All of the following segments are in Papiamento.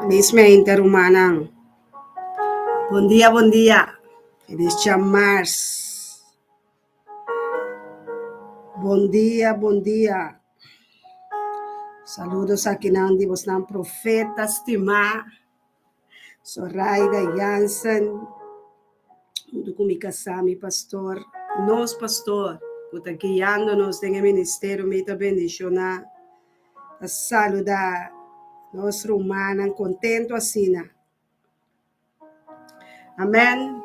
Felis mente rumannan. Bon dia, bon dia. Felis djamars. Bon dia, bon dia. Saludos akinan di bosnan profeta stimá Soraida Jansen huntu ku mi kasá, mi pastor, nos pastor ku ta guiando nos den e ministerio mi ta bendishoná. Ta saluda nos rumannan contento asina. Amen.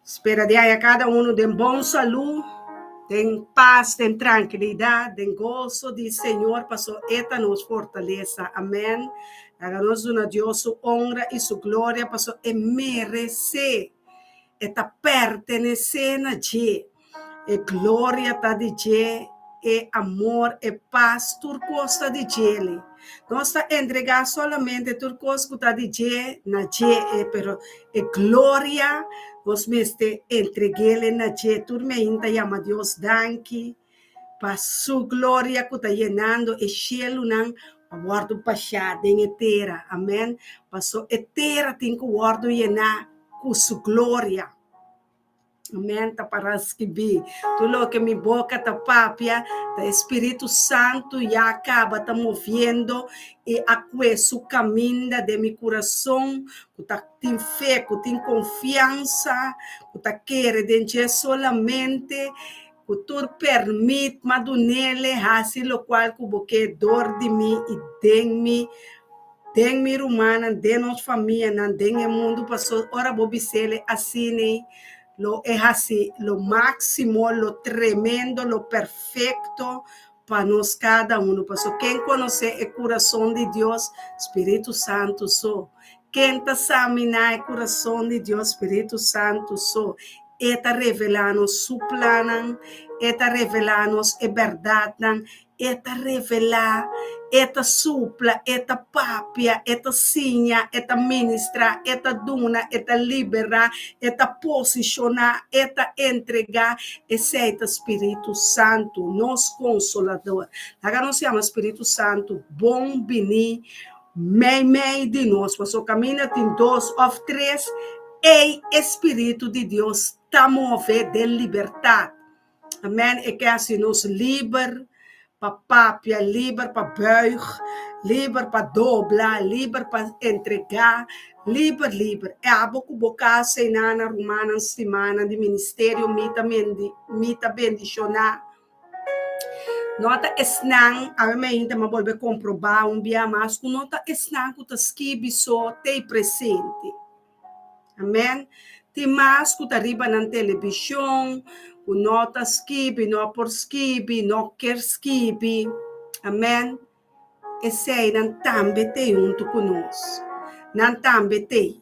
Spera di haya cada uno den bon salú, den paz, den trankilidad, den goso di Señor, paso e ta nos fortalesa. Amen. Laga nos duna Dios su honra y su gloria, paso e merece. E ta pertenesé na dje. E gloria ta di dje, e amor, e pas, tur kos ta di djele. Nos ta entregá solamente tur kos ku ta di dje na dje, e pero e gloria nos mester entreg'ele na dje. Tur mei ta yama Dios danki pa su gloria ku ta yenando e shelunan pa wòrdu pashá den e tera. Amèn. Paso e tera tin ku wòrdu yená ku su gloria. Amèn. Ta para skibí. Tur loke mi boka ta papia, ta e Spiritu Santu ya kaba ta moviendo i a kue su kaminda den mi kurason ku ta tin fe, ku tin konfiansa, ku ta kere den dje solamente. Ku tur permit m'a dunele hasi lokual ku bo ke dor di mi i den mi, den mi rumannan, den nos famianan, den e mundu, paso ora bo bisele asini, lo e hasi lo máksimo, lo tremendo, lo perfekto pa nos kada unu. Paso ken konosé e kurason di Dios? Spiritu Santu so. Ken ta saminá e kurason di Dios? Spiritu Santu so. E ta revelá nos su plannan, e ta revelá nos e bèrdatnan, e ta revelá, e ta supla, e ta papia, e ta siña, e ta ministrá, e ta duna, e ta liberá, e ta posishoná, e ta entregá. Esei ta Spiritu Santu, nos Konsolador. Laga nos yama Spiritu Santu bon biní Meimei di nos, pasobra kaminda tin dos òf tres, ei e Spiritu di Dios ta move den libertat. Amèn. E ke hasi nos liber pa papia, liber pa bùig, liber pa dobla, liber pa entregá, liber, liber. E abo ku bo kasa i nana, rumannan stimánan di ministerio, mi ta mi ta bendishoná. No ta esnan, awe mainta mi a bolbe komprobá un bia mas ku no ta esnan ku ta skibi so t'ei presente. Amen. Tin mas ku ta riba nan televishon, ku no ta skibi, no por skibi, no ker skibi. Amen. Eseinan tambe t'ei huntu ku nos. Nan tambe t'ei.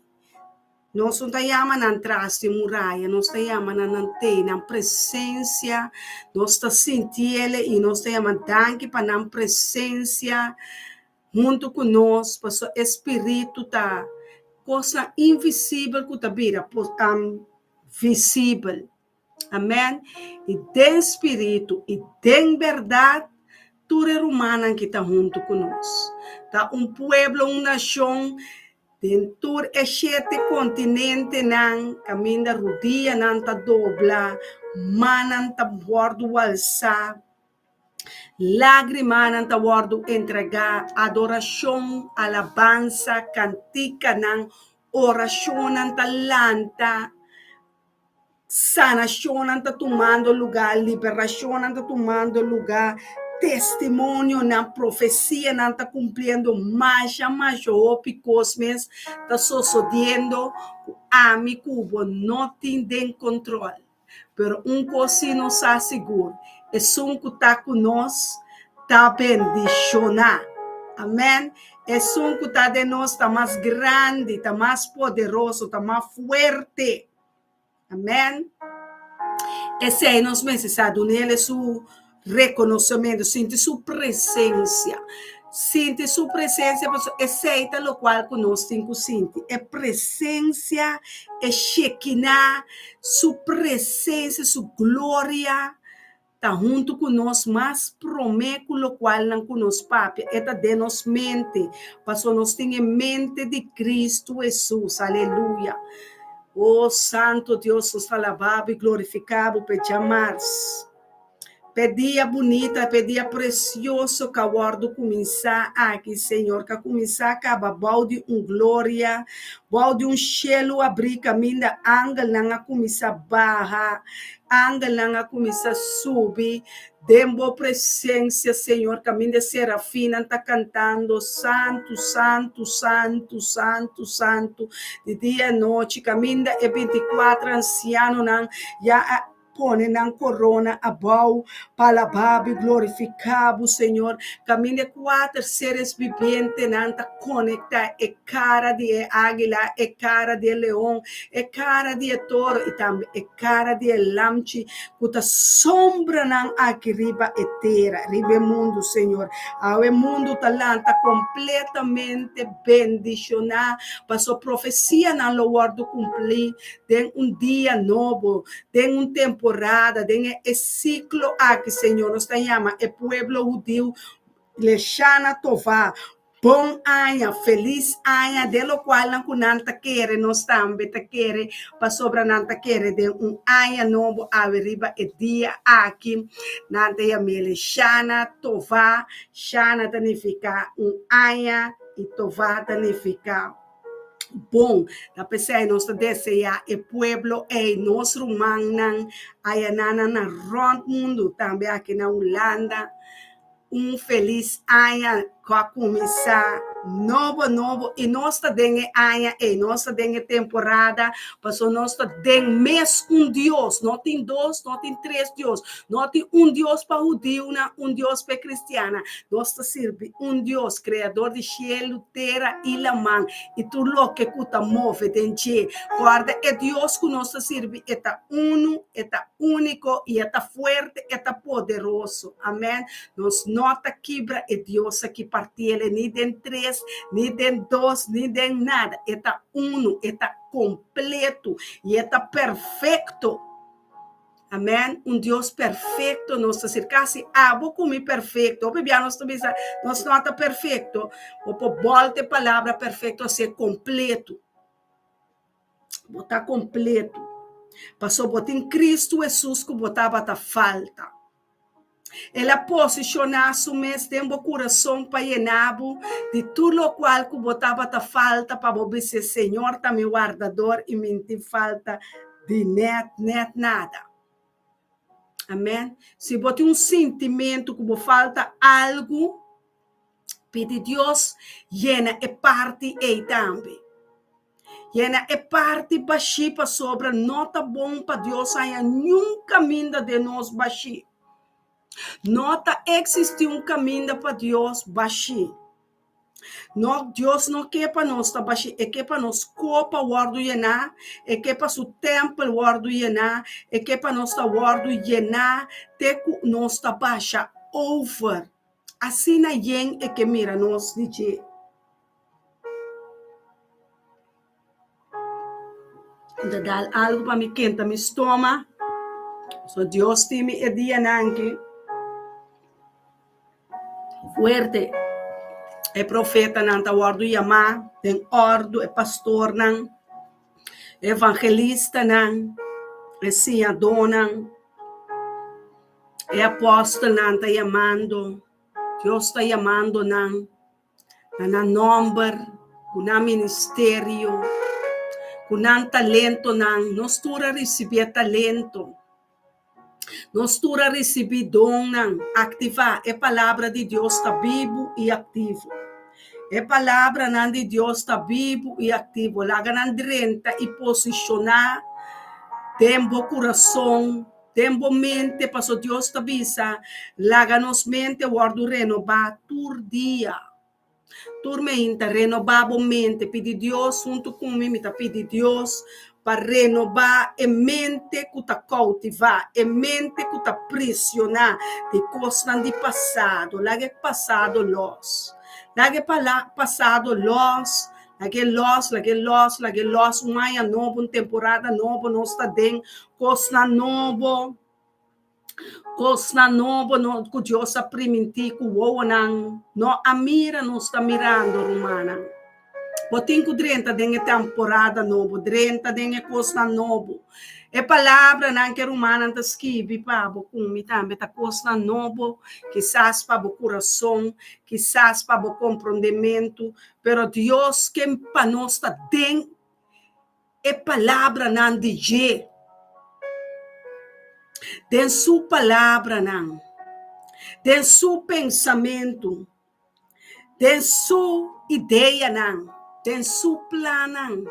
Nos no ta yama nan tras di muraya, nos ta yama nan nan tei, nan presencia, nos ta sintiele i nos ta yama danki pa nan presencia huntu ku nos, pasobra e spiritu ta kosnan invisibel ku ta bira visibel. Amen. I den spiritu i den bèrdat tur e rumannan ki ta huntu ku nos. Ta un pueblo, un nashon Den tur e shete kontinentenan kaminda rudianan ta dobla, mannan ta wòrdu walsá, lágrimanan ta wòrdu entregá, adorashon, alabansa, kantikanan, orashonnan ta lanta. Sanashonnan ta tumando lugá, liberashonnan ta tumando lugá, testimonionan, profesianan ta kumpliendo, masha masha hopi kos mes ta sosodiendo ku ami ku bo no tin den kontrol. Pero un kos sí nos sa sigur, esun ku ta ku nos ta bendishoná. Amèn. Esun ku ta den nos ta mas grandi, ta mas poderoso, ta mas fuerte. Amèn. Esei nos mester sa, dun'El su rekonosementu, sinti su presensia. Sinti su presensia, pasobra esei ta lokual ku nos tin ku sinti, e presensia, e Shekinah, su presensia, su gloria. ta huntu ku nos mas promé ku lokualnan ku nos papia. E ta den nos mente, pasobra nos tin e mente di Kristu Hesus. Aleluya! O Santo Dios, nos ta alabá bo i glorifiká bo p'e djamars. P'e dia bunita, p'e dia precioso k'a wòrdu kuminsá aki, Señor, k'a kuminsá kaba bou di un gloria, bou di un shelu abrí kaminda angelnan a kuminsá baha, angelnan a kuminsá subi den bo presensia, Señor, kaminda e serafinnan ta kantando, Santu, santu, santu, santu, santu, di dia i anochi, kaminda e bintikuater ansianonan ya a Pone nan korona abou pa alabá bo i glorifiká bo, Señor. Kaminda e kuater seres bibientenan ta konektá e kara di e águila, e kara di e leon, e kara di e toro i tambe e kara di e lamchi ku ta sombra nan aki riba e tera, riba e mundu, Señor. Awe mundu ta lanta kompletamente bendishoná pasobra profesianan lo wòrdu kumplí den un dia nobo, den un temporada, den e siklo aki, Señor, nos ta yama e pueblo hudiu Leshana Tová, bon aña, felis aña, den lokualnan ku nan ta kere, nos tambe ta kere, pasobra nan ta kere den un aña nobo awe riba e dia aki. Nan ta yam'é Leshana Tová, Shana ta nifiká un aña i Tová ta nifiká bon. Ta p'esei nos ta deseá e pueblo ei, nos rumannan ayananan na rònt mundu, tambe aki na Hulanda, un felis aña ku a kuminsá nobo nobo i nos ta den e aña ei, nos ta den e temporada pasobra nos ta den mes un Dios, no tin dos, no tin tres Dios, no tin un Dios pa hudiunan, un Dios pa e kristiannan, nos ta sirbi un Dios, kreador di shelu, tera i laman i tur loke ku ta move den dje. Kòrda, e Dios ku nos ta sirbi e ta unu, e ta úniko i e ta fuerte, e ta poderoso. Amèn. Nos no ta kibra e Dios aki partiel ni den tres, ni den dos, ni den nada. E ta unu, e ta kompleto i e ta perfekto. Amen, un Dios perfecto nos ta sirbi. Casi abo cu mi perfecto. Hopi bia nos ta bisa nos no ta perfecto. Bo por bolta e palabra perfecto a ser completo. Bo ta completo. Paso bo tin Cristo Jesus cu bo tabata falta. El a posishoná su mes den bo kurason pa yená bo di tur lokual ku bo tabata falta pa bo bis'é, Señor ta mi wardador i mi n'tin falta di nèt nèt nada. Amèn. Si bo tin un sintimentu ku bo falta algu, pidi Dios yena e parti ei tambe. Yena e parti bashí pasobra no ta bon pa Dios haña niun kaminda den nos bashí. No ta eksistí un kaminda pa Dios bashí. No, Dios no ke pa nos ta bashí, e ke pa nos kopa wòrdu yená, e ke pa su tèmpel wòrdu yená, e ke pa nos ta wòrdu yená te ku nos ta basha over. Asina yen e ke mira nos di dje. N ta dal algu pa mi kenta mi stoma. So Dios tin mi e dianan aki fuerte. E profetanan ta wòrdu yamá den òrdu, e pastornan, e evangelistanan, e siñadónan, e apòstelnan ta yamando. Dios ta yamando nan. Na nan nòmber, ku nan ministerio, ku nan talentonan. Nos tur a risibí e talento. Nos tur a risibí donnan. Aktivá! E Palabra di Dios ta bibu i aktivo. E palabranan di Dios ta bibu i aktivo. Laga nan drenta i posishoná den bo kurason. Den bo mente, paso Dios ta bisa, Laga nos mente wòrdu renobá tur dia. Tur meinta, renobá bo mente. Pidi Dios huntu ku mi, mi ta pidi Dios pa renobá e mente ku ta koutivá, e mente ku ta prisioná di kosnan di pasado. Laga e pasado lòs. Laga e pasado lòs. Lag'é lòs, lag'é lòs, lag'é lòs. Un aña nobo, un temporada nobo nos ta den, kosnan nobo. Kosnan nobo no ku Dios a primintí ku wowonan no a mira nos ta mirando, rumannan. Bo tin ku drenta den e temporada nobo, drenta den e kosnan nobo. E palabranan ku e rumannan ta skibi pa bo ku mi tambe ta kosnan nobo, kisas pa bo kurason, kisas pa bo komprondementu, pero Dios ke pa nos ta den e palabranan di dje. Den su palabranan, den su pensamentu, den su ideanan, den su plannan.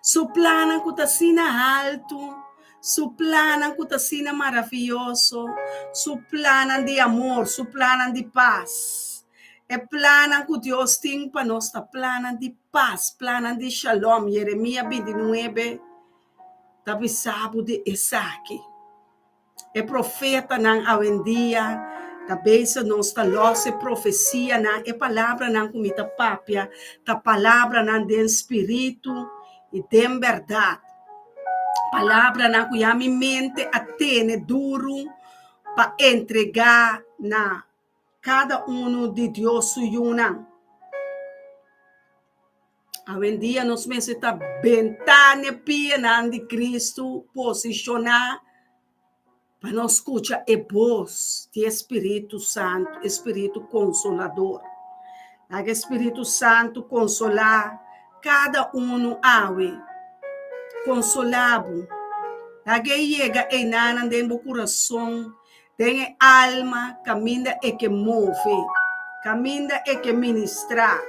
Su plannan ku ta asina haltu, su plannan ku ta asina maravioso, su plannan di amor, su plannan di pas. E plannan ku Dios tin pa nos ta plannan di pas, plannan di shalom. Jeremia bintinuebe ta bisa bo di esaki. E profetanan awendia ta bisa nos ta lòs e profesianan, e palabranan ku mi ta papia ta palabranan den spiritu i den bèrdat. Palabranan ku ya mi mente a tene duru pa entregá na kada unu di Dios su yunan. Awendia nos mester ta bentá n'e pianan di Kristu, posishoná pa nos skucha e bos di e Spiritu Santu, e Spiritu Konsolador. Laga e Spiritu Santu konsolá kada unu awe. Konsolá bo. Laga e yega einanan den bo kurason Den e alma kaminda e ke move, kaminda e ke ministrá,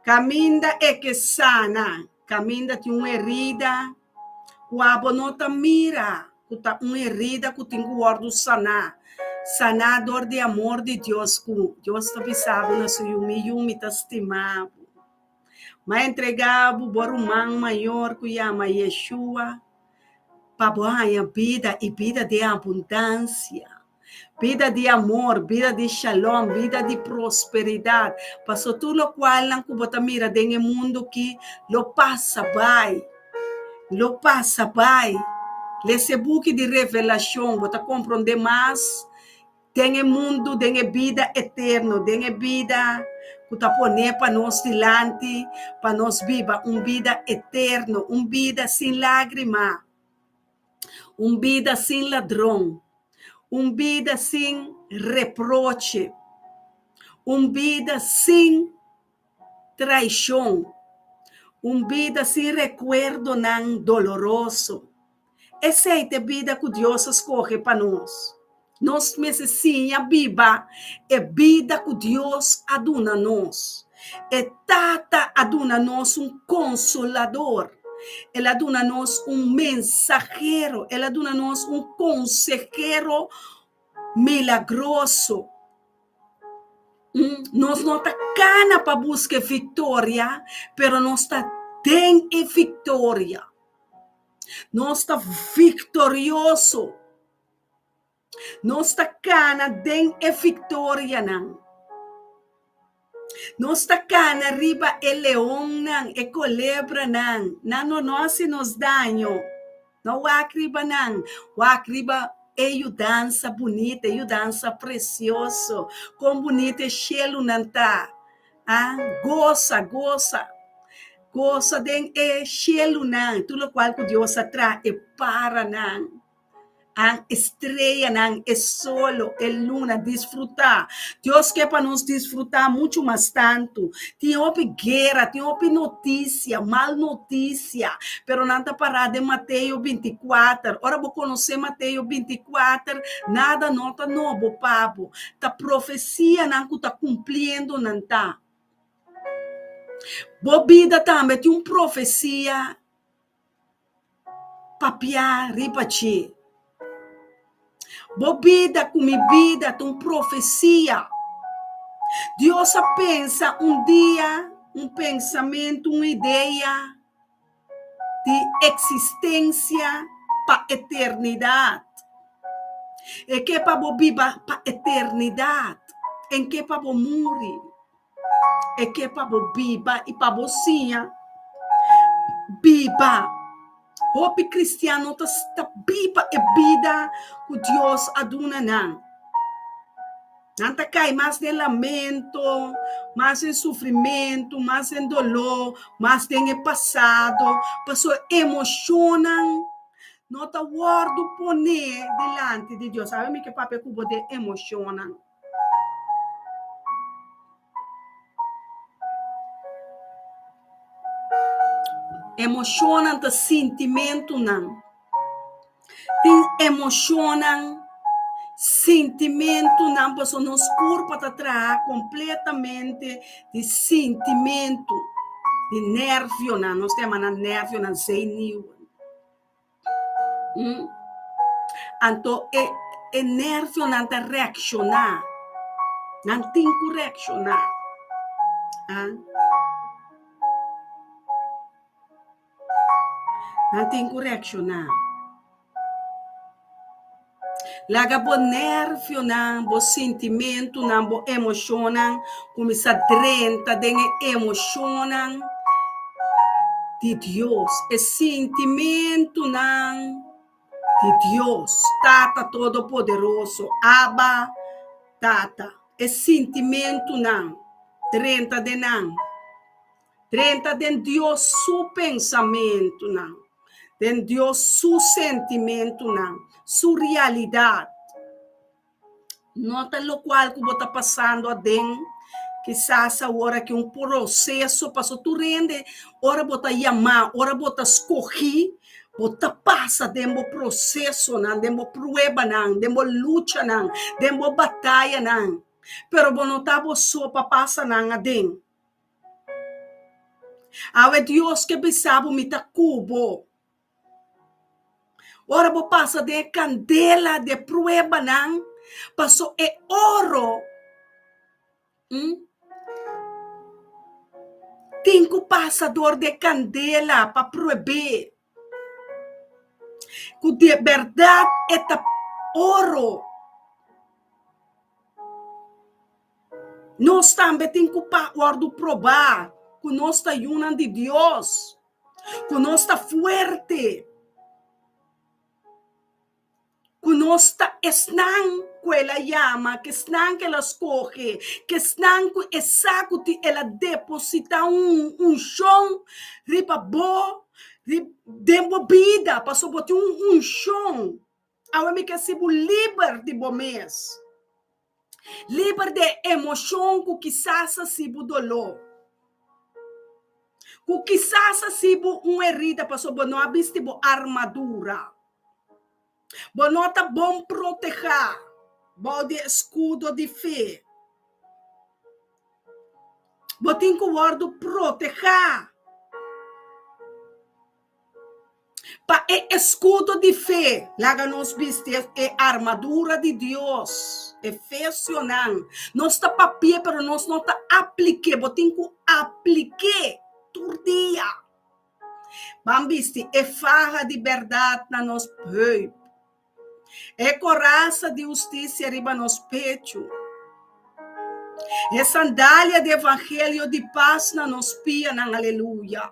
kaminda e ke sana, kaminda tin un herida ku abo no ta mira ku ta un herida ku tin ku wòrdu saná, saná dor di amor di Dios ku Dios ta bisa bo na su yu, Mi yu, mi ta stima bo. Mi a entregá bo bo ruman mayor ku yama Yeshua. pa bo haña bida i bida den abundansia, bida di amor, bida di shalom, bida di prosperidat. Pasobra tur lokualnan ku bo ta mira den e mundu aki lo pasa bai, lo pasa bai. Lesa e buki di Revelashon, bo ta komprondé mas. Den e mundu, den e bida eterno, den e bida ku ta poné pa nos dilanti pa nos biba un bida eterno, un bida sin lágrima, un bida sin ladron, un bida sin reproche, un bida sin traishon, un bida sin rekuerdonan doloroso. Esei ta e bida ku Dios a skohe pa nos. Nos mester siña biba e bida ku Dios a duna nos. E Tata a duna nos un konsolador. El a duna nos un mensahero. El a duna nos un konsehero milagroso. Nos no ta kana pa buska e viktoria, pero nos ta den e viktoria. Nos ta viktorioso. Nos ta kana den e viktorianan. Nos ta kana riba e leonnan, e kolebranan. Nan no no hasi nos daño. No wak riba nan, wak riba e yudansa bunita, e yudansa presioso. Kon bunita e shelunan ta. Ah, gosa, gosa. Gosa den e shelunan, tur lokual ku Dios a traha, e paranan. An e streanan, e solo, e luna, disfrutá. Dios ke pa nos disfrutá muchu mas tantu. Tin hopi guera, tin hopi notisia, mal notisia, pero nan ta pará den Mateo binti kuater. Ora bo konosé Mateo binti kuater, nada no ta nobo pa bo. Ta profesianan ku ta kumpliendo nan ta. Bo bida tambe tin un profesia Papia riba dje. Bo bida ku mi bida ta un profesia. Dios a pensa un dia, un pensamentu, un idea di eksistensia pa eternidat. E ke pa bo biba pa eternidat, en ke pa bo muri. E ke pa bo biba i pa bo siña biba. Hopi kristian no ta ta biba e bida ku Dios a duna nan. Nan ta kai mas den lamento, mas den sufrimentu, mas den doló, mas den e pasado, pasobra emoshonnan no ta wòrdu poné dilanti di Dios. Awe mi ke papia ku bo den emoshonnan. Emoshonnan ta sintimentunan. Tin emoshonnan, sintimentunan pasobra nos kurpa ta traha kompletamente di sintimentu, di nervionan, nos ta yama nan nervionan, zenuwen. Anto e e nervionan ta reakshoná, nan tin ku reakshoná. Nan tin ku reakshoná. Laga bo nervionan, bo sintimentunan, bo emoshonnan kuminsá drenta den e emoshonnan di Dios, e sintimentunan di Dios, Tata Todopoderoso, Abba, Tata. E sintimentunan drenta den nan. Drenta den Dios su pensamentunan, den Dios su sentimentunan, su realidat. No ta lokual ku bo ta pasando aden, kisas awor aki un proseso, pasobra tur hende ora bo ta yamá, ora bo ta skohí, bo ta pasa den bo prosesonan, den bo pruebanan, den bo luchanan, den bo batayanan, pero bo no ta bo so pa pasa nan aden. Awe Dios ke bisa bo mi ta ku bo. Ora bo pasa den e kandela di e pruebanan, paso e oro tin ku pasa dor di e kandela pa prueb'é ku di bèrdat e ta oro. Nos tambe tin ku pa wòrdu probá ku nos ta yunan di Dios, ku nos ta fuerte, ku nos ta esnan ku el a yama, ku esnan ku el a skohe, ku esnan ku e sa ku tin el a depositá un unshon riba bo, den bo bida, pasobra bo tin un unshon. Awe mi ke si bo liber di bo mes. Liber di e emoshon ku kisas a si bo doló. Ku kisas a si bo un herida pasobra bo no a bisti bo armadura. Bo no ta bon protehá bou di e eskudo di fe. Bo tin ku wòrdu protehá. Pa e eskudo di fe, laga nos bisti e armadura di Dios. Efesionan. Nos ta papia, pero nos no ta aplik'é. Bo tin ku aplik'é tur dia. Ban bisti e faha di bèrdat na nos heup, e korasa di hustisia riba nos pechu, e sandalia di evangelio di pas na nos pianan. Aleluya!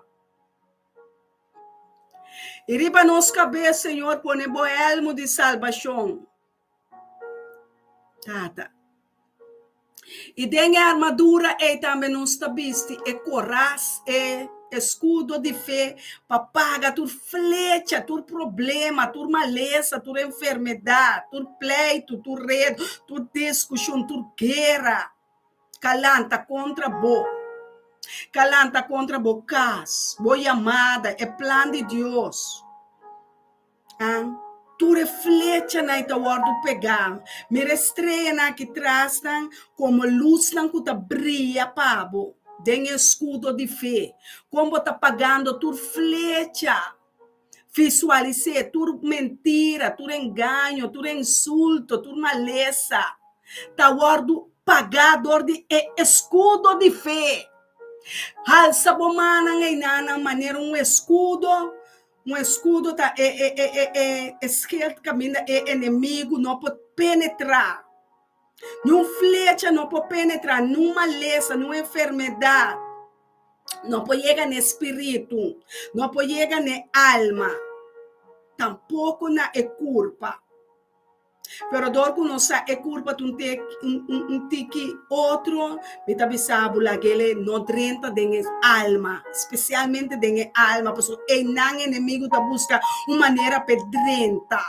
I riba nos kabes, Señor, pone bo elmo di salbashon. Tata. I den e armadura ei tambe nos ta bisti e koras, e eskudo di fe pa paga tur flecha, tur problema, tur malesa, tur enfermedat, tur pleitu, tur redu, tur diskushon, tur guera. Ka lanta kontra bo. Ka lanta kontra bo kas, bo yamada, e plan di Dios. An, tur e flechanan ei ta wòrdu pegá. Mira e streanan aki trasnan komo lusnan ku ta bria pa bo den e eskudo di fe. Kon bo ta pagando tur flecha. Visualis'é tur mentira, tur engaño, tur insulto, tur malesa ta wòrdu pagá dor di e eskudo di fe. Halsa bo mannan einanan manera un eskudo. Un eskudo ta e e e e e e schild kaminda e enemigu no por penetrá. Niun flecha no por penetrá, niun malesa, niun enfermedat no por yega n'e spiritu, no por yega n'e alma. tampoko na e kurpa. Pero dor ku nos sa e kurpa ta un un tiki otro, mi ta bisa bo lag'el no drenta den e alma, spesialmente den e alma, pasobra einan enemigu ta buska un manera p'e drenta.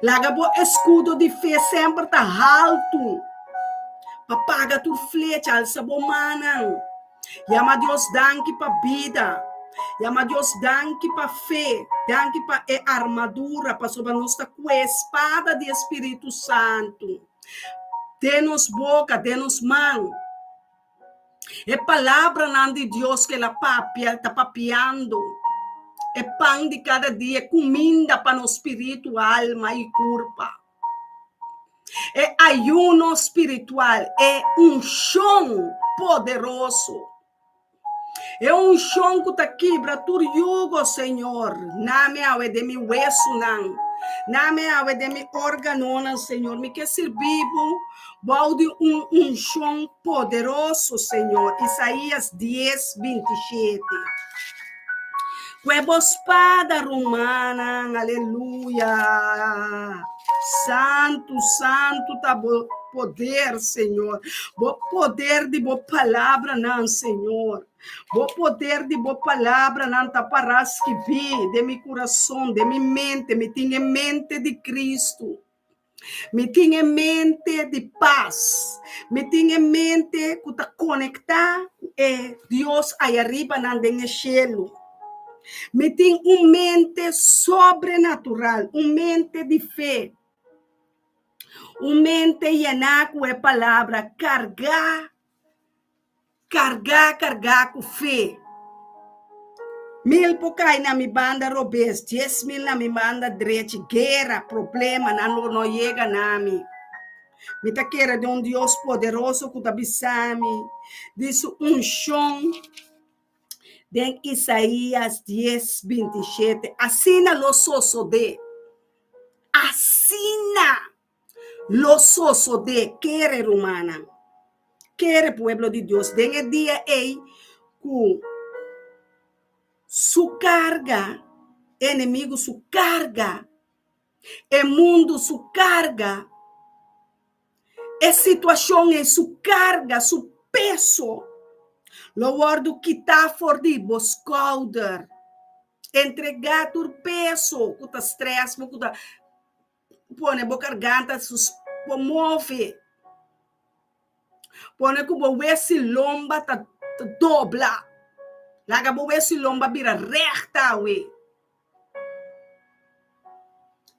Laga bo eskudo di fe semper ta haltu pa paga tur flecha, alsa bo mannan. Yama Dios danki pa bida. Yama Dios danki pa fe. Danki pa e armadura, pasobra nos ta ku e spada di e Spiritu Santu den nos boka, den nos man. E palabranan di Dios ku el a papia, ta papiando. E pan di kada dia, e kuminda pa nos spiritu, alma i kurpa. E ayuno spiritual, e unshon poderoso. E unshon ku ta kibra tur yugo, Señor. Nami awe den mi wesunan. Nami awe den mi organonan, Señor. Mi ke sirbi bo bou di un unshon poderoso, Señor. Isaías dies, 27. Ku e bo spada, rumannan. Aleluya. Santu, santu ta bo poder, Señor. Bo poder di bo palabranan, Señor. Bo poder di bo palabranan ta pará skibí den mi kurason, den mi mente. Mi tin e mente di Kristu. Mi tin e mente di pas. Mi tin e mente ku ta konektá ku e Dios ayaribanan den e shelu. Mi tin un mente sobrenatural, un mente di fe, un mente yená ku e palabra, kargá, kargá, kargá ku fe. Mil por kai na mi banda robes, 10,000 na mi banda drechi, guera, problema, nan lo no yega na mi. Mi ta kere den un Dios poderoso ku ta bisa mi di su unshon. Den Isaías dies, 27, asina lo sosodé, asina lo sosodé, kere rumannan, kere pueblo di Dios, den e dia ei ku su karga, enemigu su karga, e mundu su karga, E situashon ei, su karga, su peso lo wòrdu kitá for di bo skouder. Entregá tur peso ku ta strès bo, ku ta pone bo garganta bo move, pone ku bo wesi lomba ta dobla. Laga bo wesi lomba bira règt awe.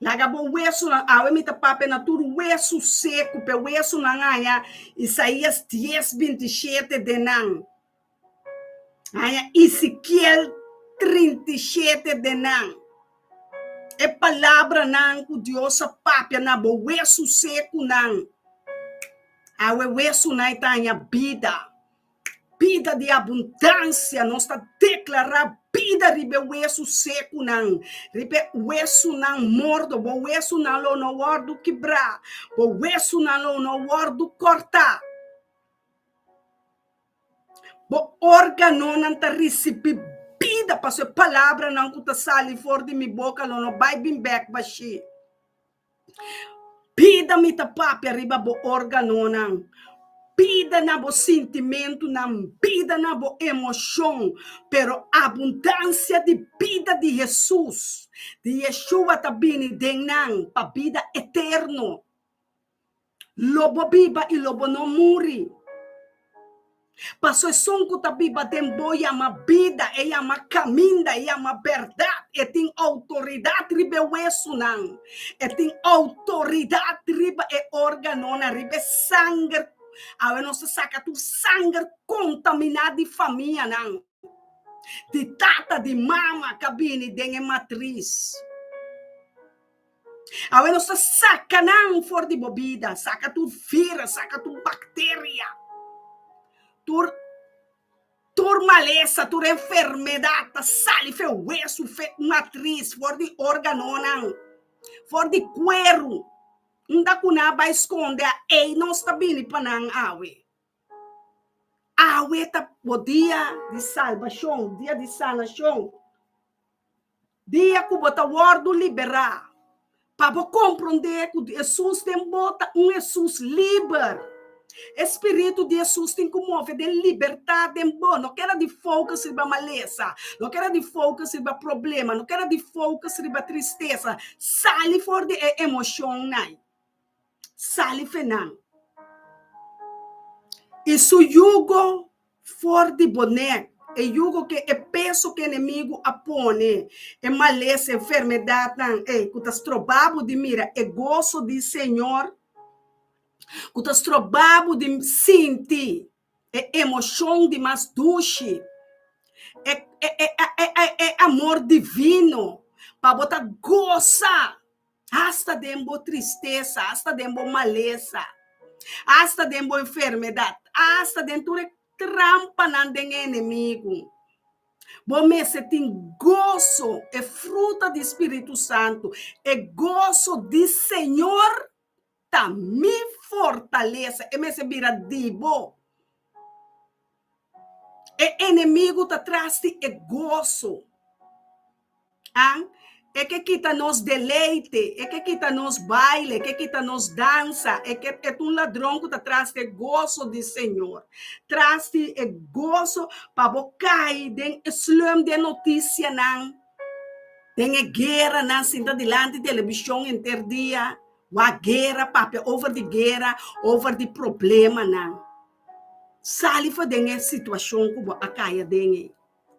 Laga bo wesunan, awe mi ta papia na tur wesu seku, p'e wesunan haña Isaías dies, 27 den nan, haña Ezekiel 37 den nan. E palabranan ku Dios a papia na bo wesu sekunan, awe wesunan ta haña bida. Bida di abundansia, nos ta deklará bida riba e wesu sekunan, riba e wesunan morto. Bo wesunan lo no wòrdu kibrá, bo wesunan lo no wòrdu kòrtá. Bo órganonan ta risibí bida, pasobra e palabranan ku ta sali for di mi boka lo no bai bin bèk bashí. Bida mi ta papia riba bo organonan, bida na bo sintimentunan, bida na bo emoshon, pero abundansia di bida di Hesus, di Yeshua ta bini den nan pa bida eterno. Lo bo biba i lo bo no muri. Paso esun ku ta biba den bo yama bida, e yama kaminda, e yama bèrdat, e tin outoridat riba e wesunan, e tin outoridat riba e órganonan, riba e sanger. Awe nos ta saka tur sanger kontaminá di famianan, di tata, di mama ku a bini den e matris. Awe nos ta saka nan for di bo bida, saka tur virus, saka tur bakteria, tur tur malesa, tur enfermedat ta sali fe wesu, fe matris, for di organonan, for di kueru. Unda ku nan a bai skonde a ei nos ta bini pa nan awe. Awe ta bo dia di salbashon, dia di sanashon. Dia ku bo ta wòrdu liberá, pa bo komprondé ku Hesus den bo ta un Hesus liber. E spiritu di Hesus tin ku move den libertat den bo. No keda di focus riba malesa, no keda di focus riba problema, no keda di focus riba tristesa. Sali for di e emoshonnan. Sali fe nan. I su yugo for di bo nek, e yugo ke e peso ke enemigu a pone, e malesa, enfermedatnan, ei, ku ta stroba bo di mira e goso di Señor, ku ta stroba bo di sinti e emoshon di mas dushi, e, e, e, e, e, e amor divino, pa bo ta gosa Hasta den bo tristesa, hasta den bo malesa, hasta den bo enfermedat, hasta den tur e trampanan den e enemigu, bo mester tin goso, e fruta di Spiritu Santu, e goso di Señor ta mi fortalesa, e mester bira di bo. E enemigu ta tras di e goso. An, e ke kita nos deleite, e ke kita nos baile, e ke kita nos dansa, e ke e ta un ladron ku ta tras di e goso di Señor, tras di e goso pa bo kai den e slum di e notisianan, den e gueranan, sinta dilanti televishon henter dia, wak guera, papia over di guera, over di problemanan. Sali for den e situashon ku bo a kai aden ei.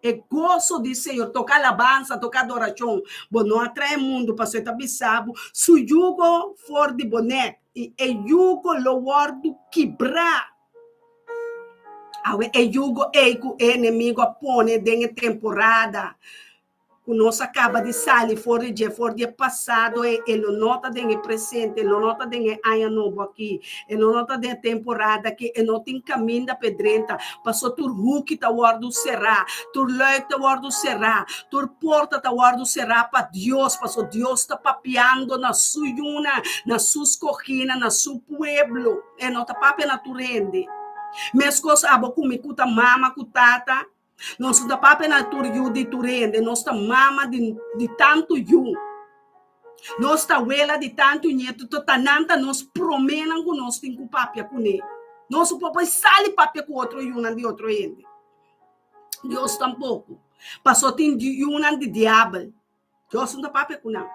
E goso di Señor, toka alabansa, toka adorashon. Bo no a trae mundu pasobra e ta bisa bo su yugo for di bo nek i e yugo lo wòrdu kibrá. Awe e yugo ei ku e enemigo a pone den e temporada ku nos a kaba di sali for di dje, for di e pasado ei, e lo no ta den e presente, e lo no ta den e aña nobo aki, e lo no ta den e temporada aki, e no tin kaminda pa e drenta, paso tur huki ta wòrdu será, tur luik ta wòrdu será, tur porta ta wòrdu será pa Dios, paso Dios ta papiando na su yunan, na su skogínan, na su pueblo, e no ta papia na tur hende. Meskos abo ku mi ku ta mama ku tata. Nos no ta papia na tur yu di tur hende, nos ta mama di di tantu yu. Nos ta wela di tantu ñetu, to ta nan ta nos proménan ku nos tin ku papia kuné. Nos no por por sali papia ku otro yunan di otro hende. Dios tampoko. Paso tin yunan di diabel. Dios no ta papia ku nan.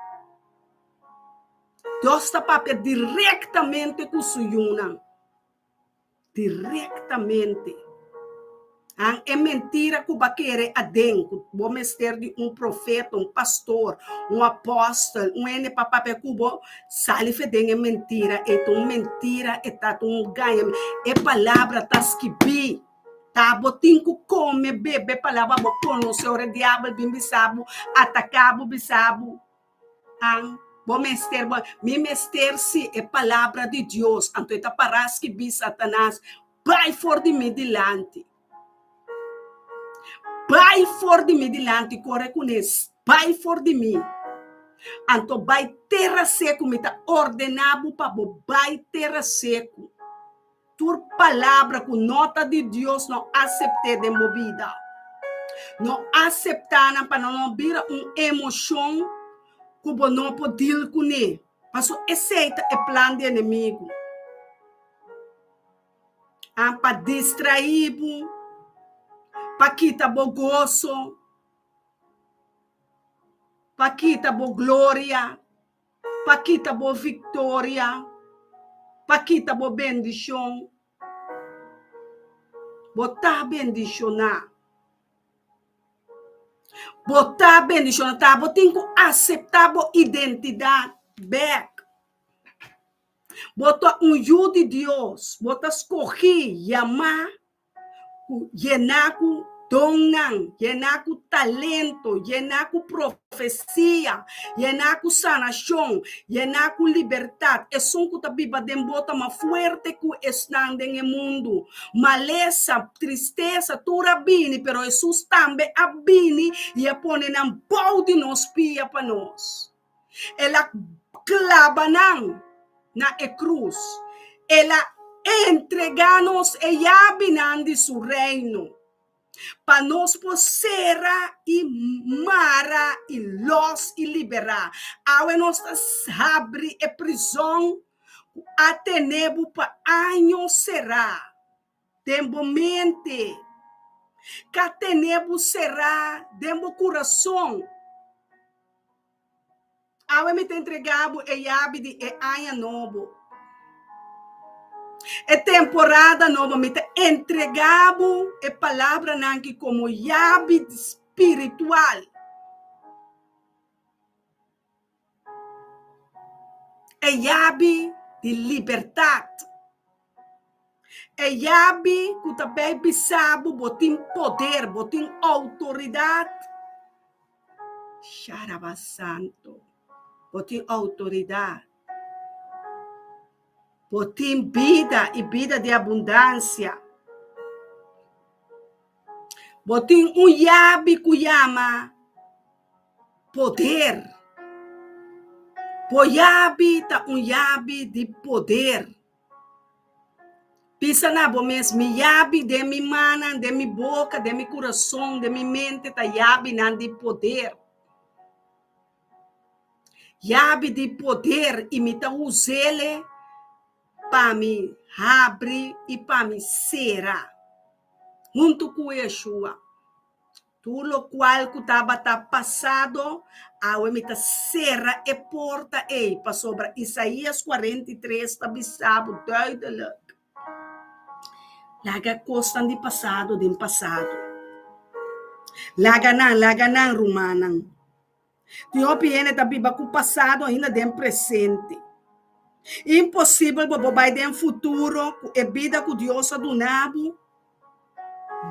Dios ta papia direktamente ku su yunan. Direktamente. An e mentira ku bo a kere aden, ku bo mester di un profeta, un pastor, un apòstel, un hende pa papia ku bo, sali fe den e mentira ei. Ta un mentira, e ta un gaña. E palabra ta skibí. Ta bo tin ku kome, bebe palabra, bo konosé ora e diabel bin bisa bo, ataká bo, bisa bo. An, bo mester, bo, mi mester si e palabra di Dios. Anto e ta pará skibí Satanas, Bai for di mi dilanti. Bai for di mi dilanti, kore kuné, bai for di mi. Anto bai tera seku, mi ta ordená bo pa bo bai tera seku. Tur palabra ku no ta di Dios no asept'é den bo bida. No aseptá nan pa nan no bira un emoshon ku bo no por deal kuné. Pasobra esei ta e plan di enemigu. Ah, pa distraí bo, pa kita bo goso, pa kita bo gloria. Pa kita bo viktoria, pa kita bo bendishon. Bo ta bendishoná. Bo ta bendishoná. Ta bo tin ku aseptá bo identidat bèk. Bo ta un yu di Dios. Bo ta skogí, yamá ku yená ku donnan, yená ku talento, yená ku profesia, yená ku sanashon, yená ku libertat. Esun ku ta biba den bo ta mas fuerte ku esnan den e mundu. Malesa, tristesa, tur a bini, pero Hesus tambe a bini i a pone nan bou di nos pia pa nos. El a klaba nan na e krus. El a entregá nos e yabinan di su Reino. Pa nos por sera i mara i lòs i liberá. Awe nos ta habri e prizòn ku a tene bo pa años será den bo mente, ka tene bo será den bo kurason. Awe mi ta entregá bo e yabi di e aña nobo, e temporada nobo. Mi ta entregá bo e palabranan ki komo yabi spiritual. E yabi di libertat. E yabi ku ta bai bisa bo bo tin poder, bo tin outoridat. Sharaba Santo, bo tin outoridat. Bo tin bida i bida di abundansia. Bo tin un yabi ku yama poder. Bo yabi ta un yabi di poder. Bisa na bo mes, Mi yabi den mi mannan, den mi boka, den mi kurason, den mi mente ta yabinan di poder. Yabi di poder i mi ta us'ele pa mi habri i pa mi sera huntu ku Yeshua. Tur lokual ku tabata pasado, awe mi ta sera e porta ei, pasobra Isaías 43 ta bisa bo duidelik, Laga kosnan di pasado den pasado. Laga nan, laga nan, rumannan. Tin hopi hende ta biba ku pasado ainda den presente. Imposibel bo por bai den futuro ku e bida ku Dios a duna bo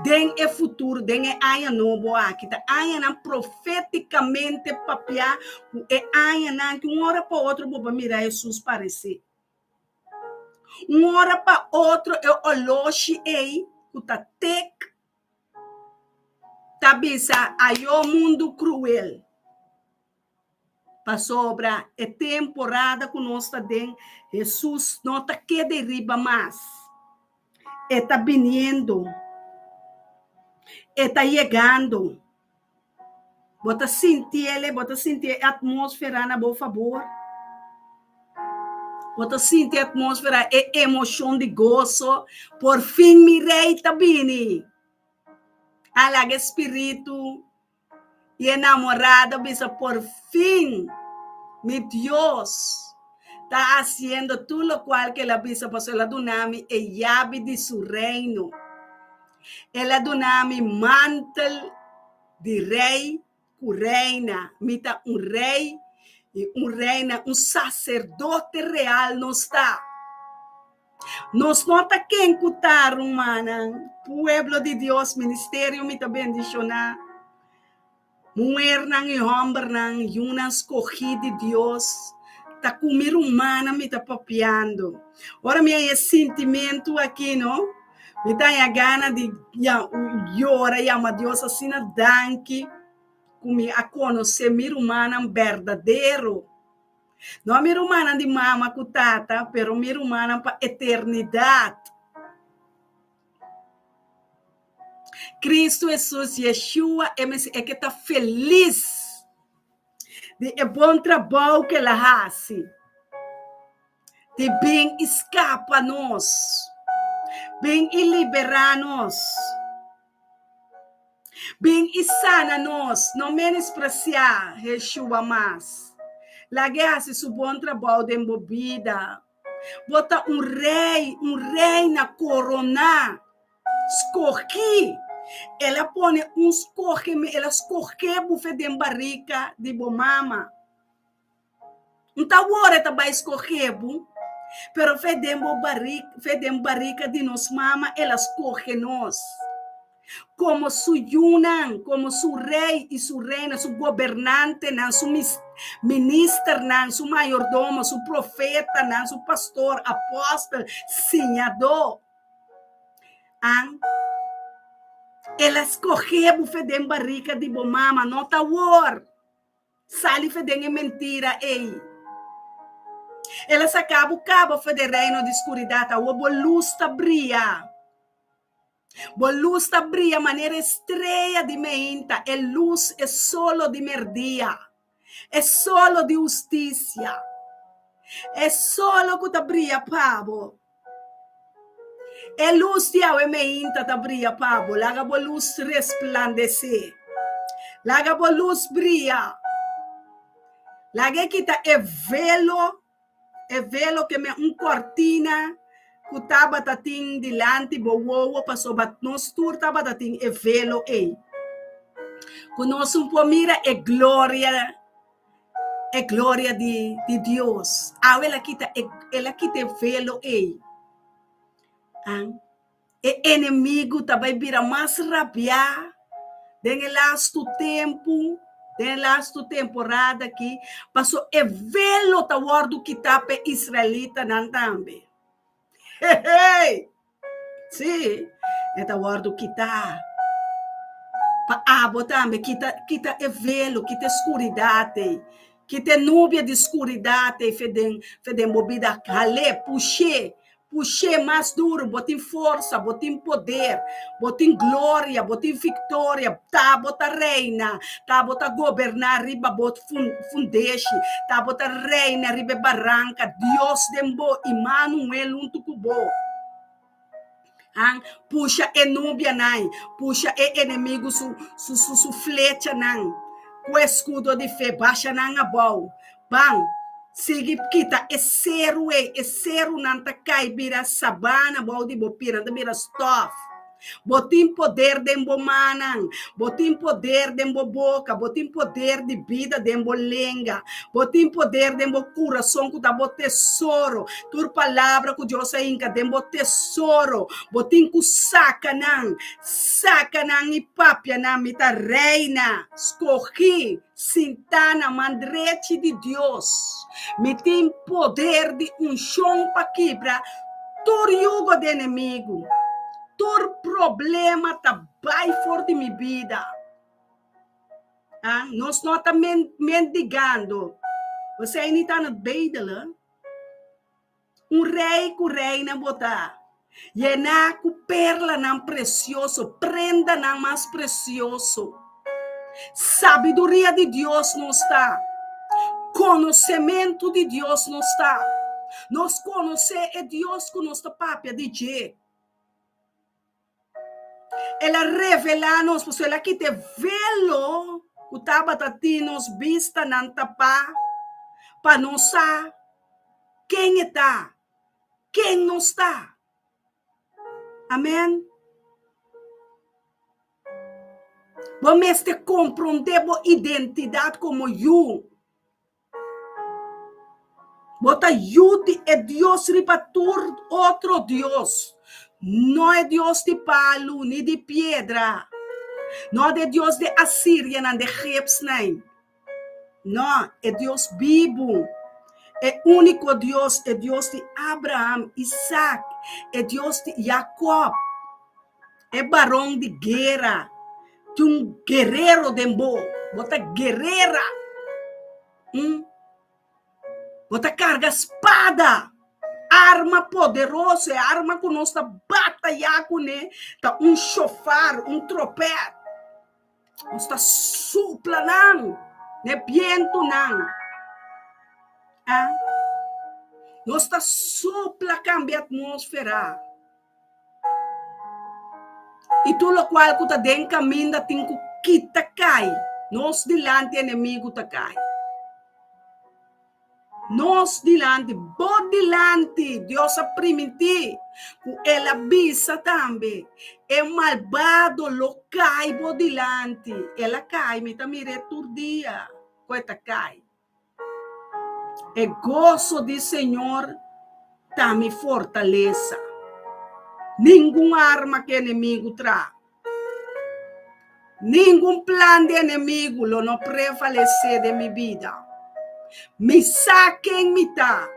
den e futuro, den e aña nobo aki. Ta añanan profétikamente papiá ku e añanan ki un ora pa otro bo por mira Hesus paresé. Un ora pa otro e oloshi ei ku ta tek ta bisa ayo mundu kruel, pasobra e temporada ku nos ta den, Hesus no ta keda ei riba mas. E ta biniendo, e ta yegando. Bo ta sintiele, bo ta sinti e atmósfera na bo fabor. Bo ta sinti e atmósfera, e emoshon di goso. Por fin mi rei ta bini. A laga e spiritu i e namorado bisa, Por fin mi Dios ta hasiendo tur lokual ku el a bisa, pasobra el a duna mi e yabi di su reino. El a duna mi mantel di rei ku reina. Mi ta un rei i un reina, un saserdote real nos ta. Nos no ta ken ku ta, rumannan. Pueblo di Dios, ministerio mi ta bendishoná. Muhernan i hòmbernan, yunan skogí di Dios, ta ku mi rumannan mi ta papiando. Ora mi haña e sintimentu aki, no, mi ta haña gana di yora, yama Dios asina danki ku mi a konosé mi rumannan berdadero. No mi rumannan di mama ku tata, pero mi rumannan pa eternidat. Cristo Hesus, Yeshua, e mester e ke ta felis di e bon trabou ku el a hasi, di bin i skapa nos, bin i liberá nos, bin i sana nos. No menospresiá Yeshua mas. Lag'é hasi su bon trabou den bo bida. Bo ta un rei, un reina koroná, skogí. El a pone un skogeme, el a skoge bo fe den barika di bo mama. N ta wor e ta bai skoge bo, pero fe den bo barika, fe den barika di nos mama el a skoge nos. Komo su yunan, komo su rei i su reina, su gobernantenan, su ministernan, su mayordomo, su profetanan, su pastor, apòstel, siñadó. An, El a skohé bo fe den barika di bo mama, no ta awor. Sali fe den e mentira ei. El a saka bo kaba fe den reino di skuridat, awor bo lus ta bria. Bo lus ta bria manera e strea di meinta, e lus, e solo di merdia, e solo di hustisia, e solo ku ta bria pa bo. E lus di awe meinta ta bria pa bo. Laga bo lus resplandesé. Laga bo lus bria. Laga e kita e velo, e velo ke men un kortina ku tabata tin dilanti bo wowo pasobra nos tur tabata tin e velo ei. Ku nos un por mira e gloria E gloria di di Dios. Awe el a kita e el a kita e velo ei. An e enemigu ta bai bira mas rabiá den e lastu tempu, den e lastu temporada aki, paso e velo ta wòrdu kitá pa e israelitanan tambe. Hehey! Sí, e ta wòrdu kitá. Pa abo tambe, kita, kita e velo, kita e skuridat ei, kita e nubia di skuridat ei fe den, fe den bo bida. Hal'é, push'é, push'é mas duru. Bo tin forsa, bo tin poder, bo tin gloria, bo tin viktoria. Ta bo ta reina, ta bo ta goberná riba bo fundeshi, ta bo ta reina riba e baranka. Dios den bo, Imanuel huntu ku bo. Han pusha e nubianan, pusha e enemigu su su su su flechanan ku eskudo di fe, basha nan abou. Ban, sigui kita e seru ei, e serunan ta kai bira sabana bou di bo pia, nan ta bira stof. Bo tin poder den bo mannan, bo tin poder den bo boka, bo tin poder di bida den bo lenga, bo tin poder den bo kurason ku ta bo tesoro. Tur palabra ku Dios a hinka den bo tesoro, bo tin ku saka nan, saka nan i papia nan. Mi ta reina, skohí, sintá na man drechi di Dios. Mi tin poder di unshon pa kibra tur yugo di enemigu. Tur problema ta bai for di mi bida. Ah, nos no ta mendigando. We zijn niet aan het bedelen. Un rei ku reina bo ta, yená ku perlanan presioso, prendanan mas presioso. Sabiduria di Dios nos ta, konosementu di Dios nos ta. Nos konosé e Dios ku nos ta papia di dje. El a revelá nos, pasobra el a kita e velo ku tabata tin nos bistanan tapá pa nos sa ken e ta, ken nos ta. Amèn. Bo mester komprondé bo identidat komo yu. Bo ta yu di e Dios riba tur otro dios, no e dios di palu ni di piedra, no de dios di Asirianan, de Egipsnan, no, e Dios bibu, e úniko Dios, e Dios di Abraham, Isaac, e Dios di Jacob, e baron di guera. Tin un guerero den bo. Bo ta guerera. Mm. Bo ta carga spada. Arma poderoso, e arma ku nos ta bataya kuné ta un shofar, un tropet. Nos ta supla nan n'e bientunan. Ah. Nos ta supla kambia atmósfera. I tur lokual ku ta den kaminda tin ku kita kai. Nos dilanti enemigu ta kai. Nos dilanti, bo dilanti, Dios a primintí ku el a bisa tambe, e malbado lo kai bo dilanti. El a kai, mi ta mir'é tur dia ku e ta kai. E goso di Señor ta mi fortalesa. Ningun arma ku enemigu traha, ningun plan di enemigu lo no prevalesé den mi bida. Mi sa ken mi ta.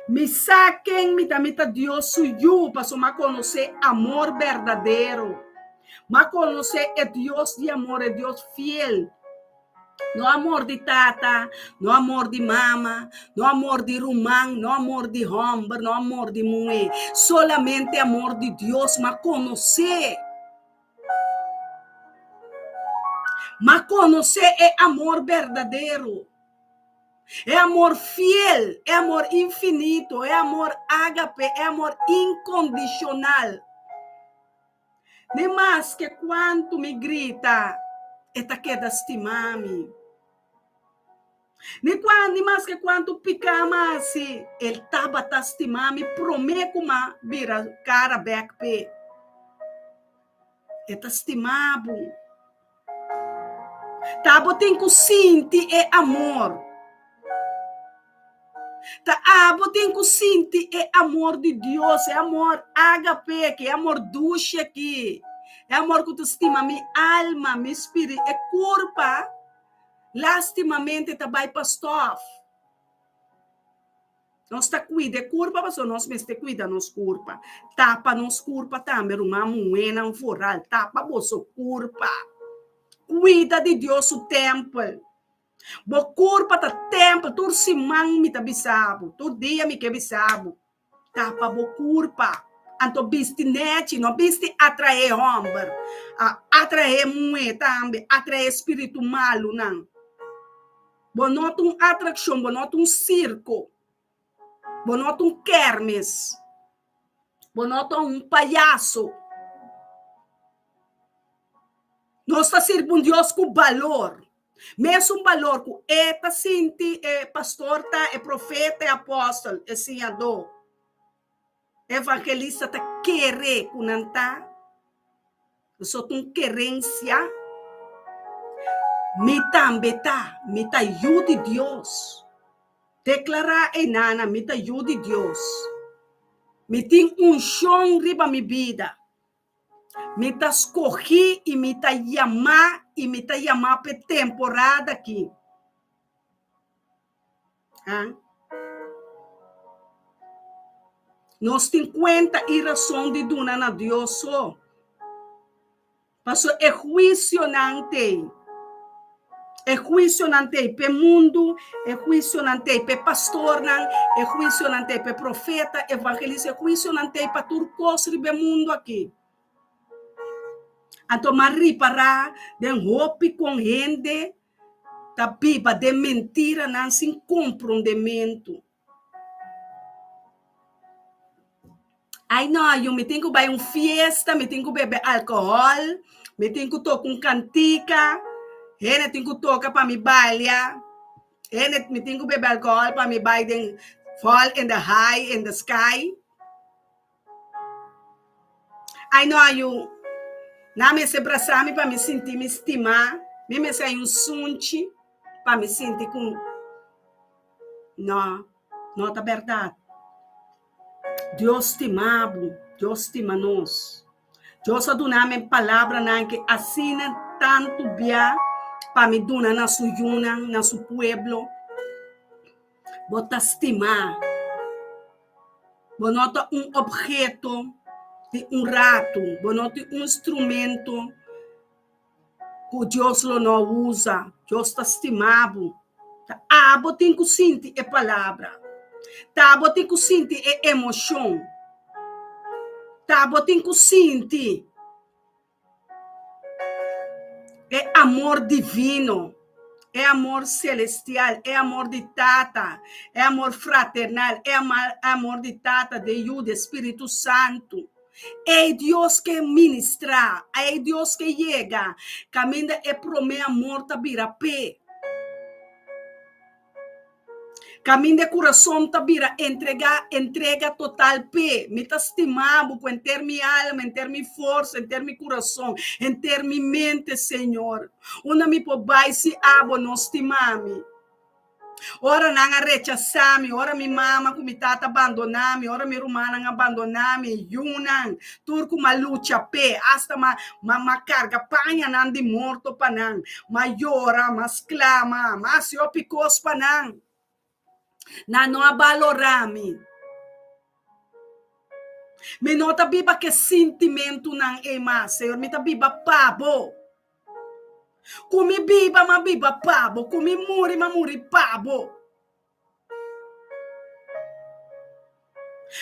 Mi sa ken mi ta, mi ta Dios su yu, pasobra mi a konosé amor berdadero. Mi a konosé e Dios di amor, e Dios fiel. No amor di tata, no amor di mama, no amor di ruman, no amor di hòmber, no amor di muhé. Solamente amor di Dios m'a konosé. M'a konosé e amor berdadero, e amor fiel, e amor infinito, e amor ágape, e amor inkondishonal. Ni maske kuantu mi grita, e ta keda stima mi. Ni kua, ni maske kuantu piká mi hasi, el tabata stima mi promé ku m'a bira kara bèk p'e. E ta stima bo. Ta bo tin ku sinti e amor. Ta abo tin ku sinti e amor di Dios, e amor ágape aki, e amor dushi aki, e amor ku ta stima mi alma, mi spirit, e kurpa lastimamente ta bai pa stòf. Nos ta kuida e kurpa pasobra nos mester kuida nos kurpa. Tapa nos kurpa tambe, ruman muhénan foral, tapa boso kurpa. Kuida di Dios su tèmpel. Bo kurpa ta tèmpel, tur siman mi ta bisa bo, tur dia mi ke bisa bo, tapa bo kurpa. Anto bisti nèchi, no bisti atraé hòmber, atraé muhé tambe, atraé spiritu malunan. Bo no ta un atrakshon, bo no ta un sirko, bo no ta un kèrmes, bo no ta un payaso. Nos ta sirbi un Dios ku balor, mesun balor ku e ta sinti, e pastor ta, e profeta, e apòstel, e siñadó, e evangelista ta kere ku nan ta. Pasobra ta un kerensia. Mi tambe ta, mi ta yu di Dios. Deklará einana, mi ta yu di Dios. Mi tin unshon riba mi bida. Mi ta skohí i mi ta yamá i mi ta yamá p'e temporada akí. Ha? Nos tin kuenta i rason di duna na Dios so. Pasobra e huisionan t'ei. E huisionan t'ei p'e mundu, e huisionan t'ei p'e pastornan, e huisionan t'ei p'e profeta, evangelista, e huisionan t'ei pa tur kos riba e mundu aki. Anto m'a ripará den hopi kon hende ta biba den mentiranan sin komprondementu. Ai no, yu, mi tin ku bai un fiesta, mi tin ku bebe alkohòl, mi tin ku toka un kantika, hende tin ku toka pa mi balia, hende, mi tin ku bebe alkohòl pa mi bai den fall in the high in the sky. Ai no, yu, nan mester brasa mi pa mi sinti mi stimá, mi mester hay un sunchi pa mi sinti ku No, no ta bèrdat. Dios stima bo, Dios stima nos. Dios a duna mi palabranan ke asina tantu bia pa mi duna na su yunan, na su pueblo. Bo ta stimá. Bo no ta un obheto di un ratu, bo no ta un instrumento ku Dios lo no usa. Dios ta stima bo. Ta abo tin ku sinti e palabra. Ta abo tin ku sinti e emoshon. Ta abo tin ku sinti e amor divino, e amor selestial, e amor di Tata, e amor fraternal, e amor di Tata, di Yu, di Spiritu Santu. Ei Dios ke ministrá, ei Dios ke yega, kaminda e promé amor ta bira p'e. Kaminda e kurason ta bira entregá, entrega total p'e. Mi ta stima bo ku henter mi alma, henter mi forsa, henter mi kurason, henter mi mente, Señor. Unda mi por bai si abo no stima mi? Ora nan a rechasá mi, ora mi mama ku mi tata a bandoná mi, ora mi rumannan a bandoná mi, yunan, tur ku m'a lucha p'e, asta m'a m'a karga pañanan di morto pa nan, m'a yora, m'a sklama, m'a hasi hopi kos pa nan, nan no a balorá mi. Mi no ta biba ku e sintimentunan ei mas, Señor, mi ta biba pa bo. Ku mi biba, m'a biba pa bo. Ku mi muri, m'a muri pa bo.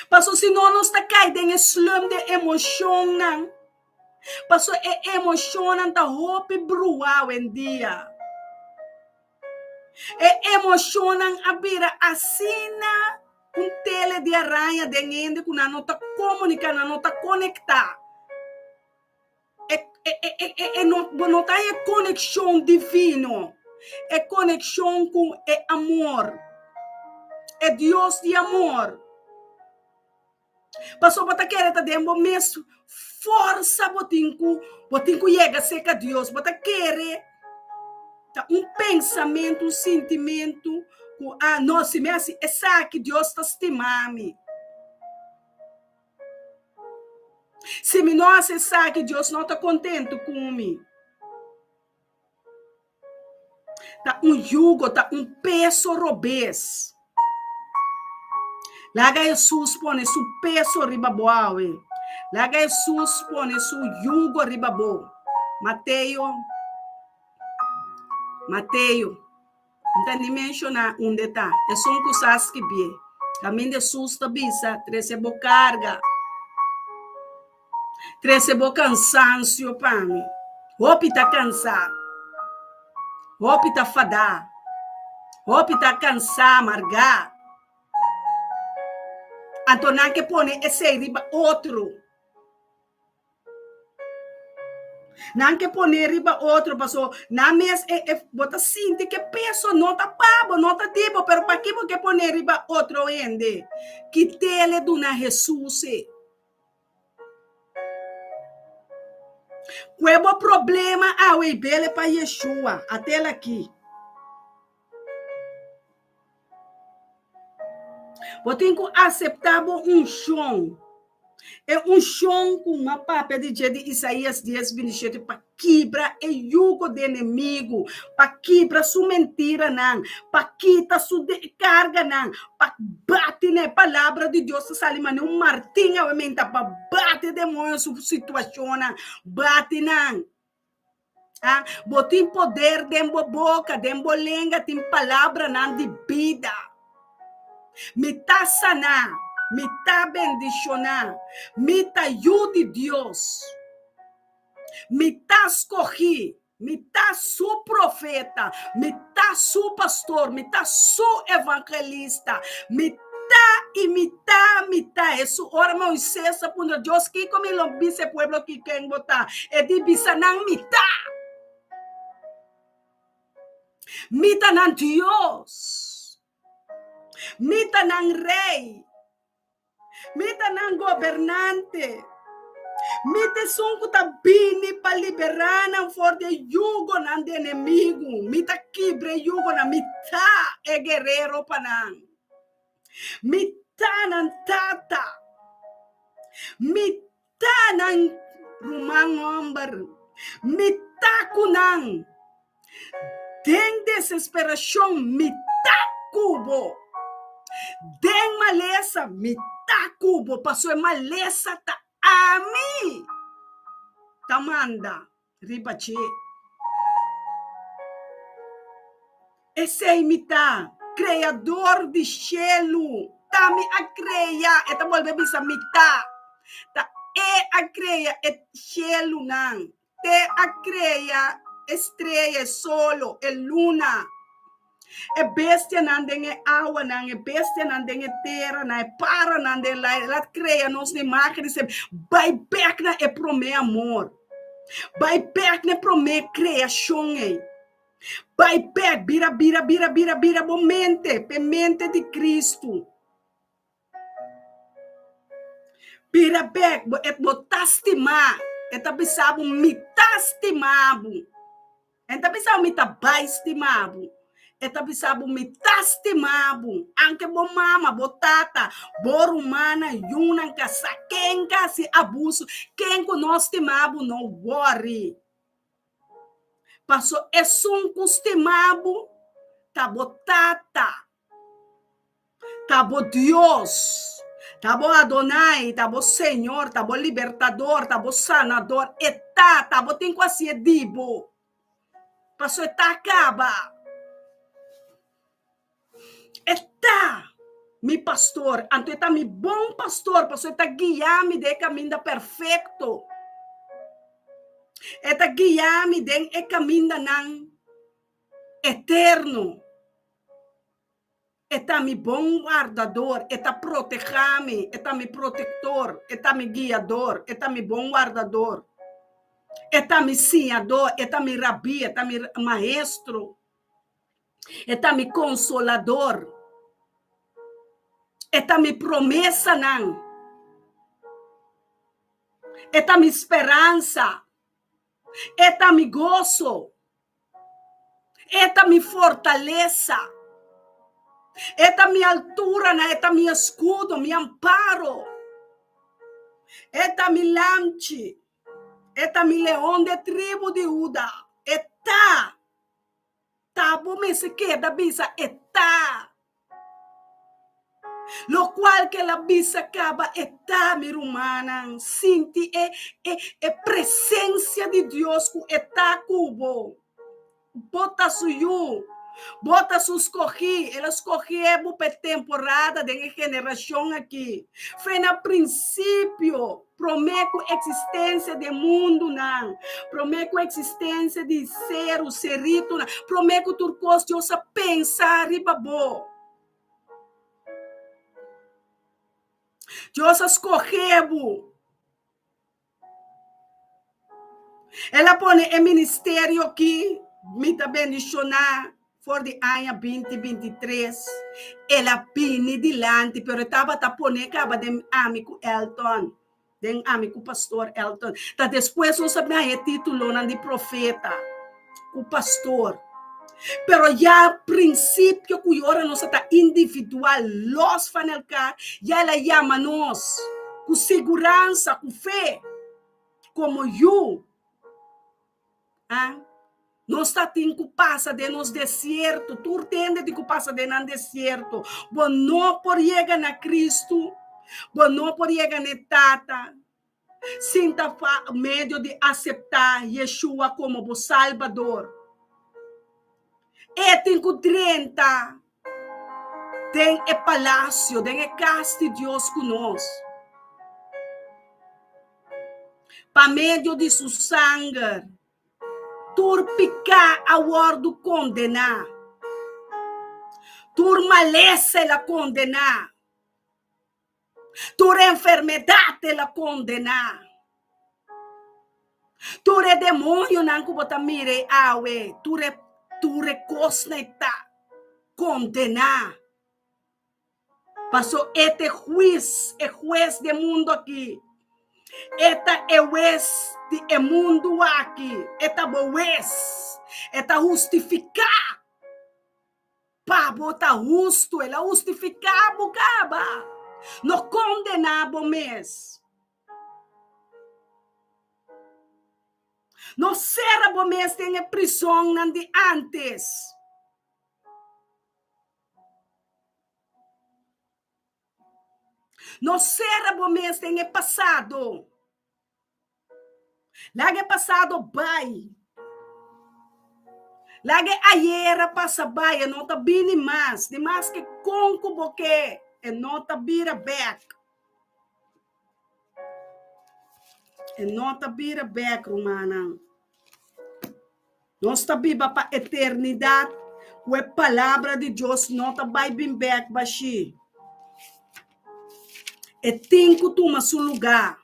Paso si no nos ta kai den e slum di emoshonnan. Paso e emoshonnan ta hopi bruá awendia. E emoshonnan a bira asina un tele di araña den hende ku nan no ta komuniká, nan no ta konektá. E, e, e, e, e no, bo no ta e konekshon divino, e konekshon ku e amor, e Dios di amor. Pasobra bo ta kere ta den bo mes forsa bo tin ku bo tin ku yega serka Dios. Bo ta kere ta un pensamentu, un sintimentu ku ah no si mi hasi esaki Dios ta stima mi. Si mi no hasi esaki Dios no ta kontentu ku mi. Ta un yugo, ta un peso robes. Laga Hesus pone su peso riba bo awe. Laga Hesus pone su yugo riba bo. Mateo, Mateo. N ta ni menshoná unda e ta. Esun ku sa skibié. Kaminda Hesus ta bisa, Trese bo karga. Trese bo kansansio pa mi. Hopi ta kansá. Hopi ta fadá. Hopi ta kansá, margá. Anto nan ke pone esei riba otro. Nan ke pone riba otro paso nan mes e e bo ta sinti ke peso no ta pa bo, no ta di bo, pero paki bo ke pone riba otro hende? Kit'el e duna Hesus e. Kue bo problema awe i bele pa Yeshua, atel aki. Bo tin ku aseptá bo unshon. E unshon ku m'a papia di dje di Isaías dies bintishete pa kibra e yugo di enemigu, pa kibra su mentiranan, pa kita su karganan, pa bati na e palabra di Dios ta sali manera un martin awe menta pa bati e demoño su situashonnan, bati nan. Ah, bo tin poder den bo boka, den bo lenga tin palabranan di bida. Mi ta saná, mi ta bendishoná, mi ta yu di Dios. Mi ta skohí, mi ta su profeta, mi ta su pastor, mi ta su evangelista, mi ta i mi ta, mi ta. Hesu, ora Moises a puntra Dios, Kiko mi lo bisa e pueblo aki ken bo ta? E di, Bisa nan mi ta. Mi ta nan Dios. Mi ta nan Rei. Mi ta nan gobernante. Mi ta esun ku ta bini pa liberá nan for di e yugonan di enemigu. Mi ta kibra e yugonan. Mi ta e guerero pa nan. Mi ta nan tata. Mi ta nan ruman hòmber. Mi ta ku nan. Den desesperashon mi ta ku bo. Den malesa mi ta ku bo, pasobra e malesa ta ami ta manda riba dje. Esei mi ta, Kreador di shelu. Ta mi a krea, e ta bolbe bisa mi ta. Ta e a krea e shelunan. Te a krea e strea, e solo, e luna, e bestianan den e awanan, e bestianan den e teranan, e paranan den laira. El a krea nos na imagen di se. Bai bek na e promé amor. Bai bek na e promé kreashon ei. Bai bek, bira, bira, bira, bira, bira bo mente p'e mente di Kristu. Bira bek, bo e bo ta stimá. E ta bisa bo, Mi ta stimá bo. E no ta bisa bo, Mi ta bai stimá bo. E ta bisa bo, Mi ta stimá bo. Anke bo mama, bo tata, bo rumannan, yunan, kasá, ken ka hasi abuso, ken ku no stimá bo, no wòri. Paso esun ku stimá bo ta bo tata. Ta bo Dios, ta bo Adonai, ta bo Señor, ta bo Libertador, ta bo Sanador. E ta, ta bo tin ku hasié di bo. Paso e ta kaba. E ta mi pastor, anto e ta mi bon pastor, paso e ta guia mi den e kaminda perfekto. E ta guia mi den e kamindanan eterno. E ta mi bon wardador, e ta protehá mi, e ta mi protektor, e ta mi guiador, e ta mi bon wardador. E ta mi siñador, e ta mi rabí, e ta mi maestro. E ta mi konsolador. E ta mi promesanan. E ta mi speransa. E ta mi goso. E ta mi fortalesa. E ta mi alturanan, e ta mi eskudo, mi amparo. E ta mi lamchi. E ta mi leon d'e tribu di Huda. E ta. Ta bo mester keda bisa e ta. Lokual ku el a bisa kaba e ta, mi rumannan. Sinti e e e presensia di Dios ku e ta ku bo. Bo ta su yu. Bo ta su skohí. El a skohé bo pa e temporada den e generashon aki. Fe na prinsipio. Promé ku eksistensia di e mundunan, promé ku eksistensia di seru, seritunan, promé ku tur kos Dios a pensa riba bo. Dios a skohe bo. El a pone e ministerio aki, mi ta bendishoná for di aña binti binti tres. El a bini dilanti, pero e tabata pone kaba den ami ku Elton, den ami ku pastor Elton. Ta despues nos a bin haña e titulonan di profeta ku pastor. Pero ya prinsipio ku ora nos a ta individual, los van elkar, ya el a yama nos ku siguransa, ku fe, komo yu. A Nos ta tin ku pasa den nos desierto, tur tende tin ku pasa den nan desierto. Bo no por yega na Kristu, bo no por yega na e Tata, sin ta pa medio di aseptá Yeshua komo bo Salbador. E tin ku drenta den e palasio, den e kas di Dios ku nos. Pa medio di su sanger, tur piká a wòrdu kondená. Tur malesa el a kondená. Tur enfermedat el a kondená. Tur e demonionan ku bo ta mira ei awe, tur e tur e kosnan ei ta kondená. Paso e ta e huis, e hues di e mundu aki. E ta e hues di e mundu aki. E ta bo hues. E ta hustifiká pa bo ta hustu. El a hustifiká bo kaba. No kondená bo mes. No sera bo mes den e prisonnan di ántes. No sera bo mes den e pasado. Laga e pasado bai. Laga e ayera pasa bai, e no ta bini mas. Di mas ke kon ku bo ke, e no ta bira bek. E no ta bira bek, rumannan. Nos ta biba pa eternidat ku e Palabra di Dios no ta bai bin bek bashí. E tin ku tuma su lugá.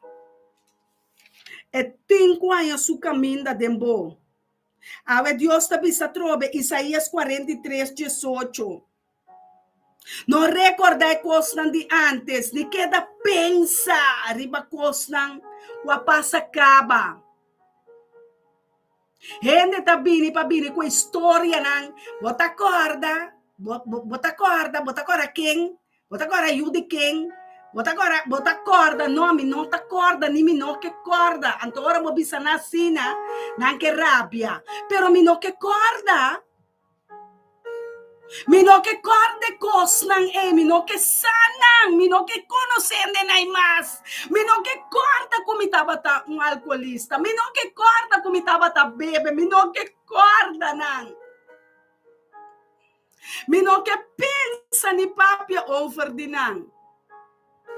E tin ku haña su kaminda den bo. Awe Dios ta bisa atrobe Isaías 43, 18, No rekordá e kosnan di ántes, ni keda pensa riba kosnan ku a pasa kaba. Hende ta bini pa bini ku historianan. Bo ta kòrda, bo, bo, bo ta kòrda, bo ta kòrda ken? Bo ta kòrda yu di ken? Bo ta kòrda, bo ta kòrda? No, mi no ta kòrda, ni mi no ke kòrda. Anto ora bo bisa nan asina, nan ke rabia. Pero mi no ke kòrda. Mi no ke kòrda e kosnan ei, mi no ke sa nan, mi no ke konosé hendenan mas. Mi no ke kòrda ku mi tabata un alkoholista, mi no ke kòrda ku mi tabata bebe, mi no ke kòrda nan. Mi no ke pensa ni papia over di nan.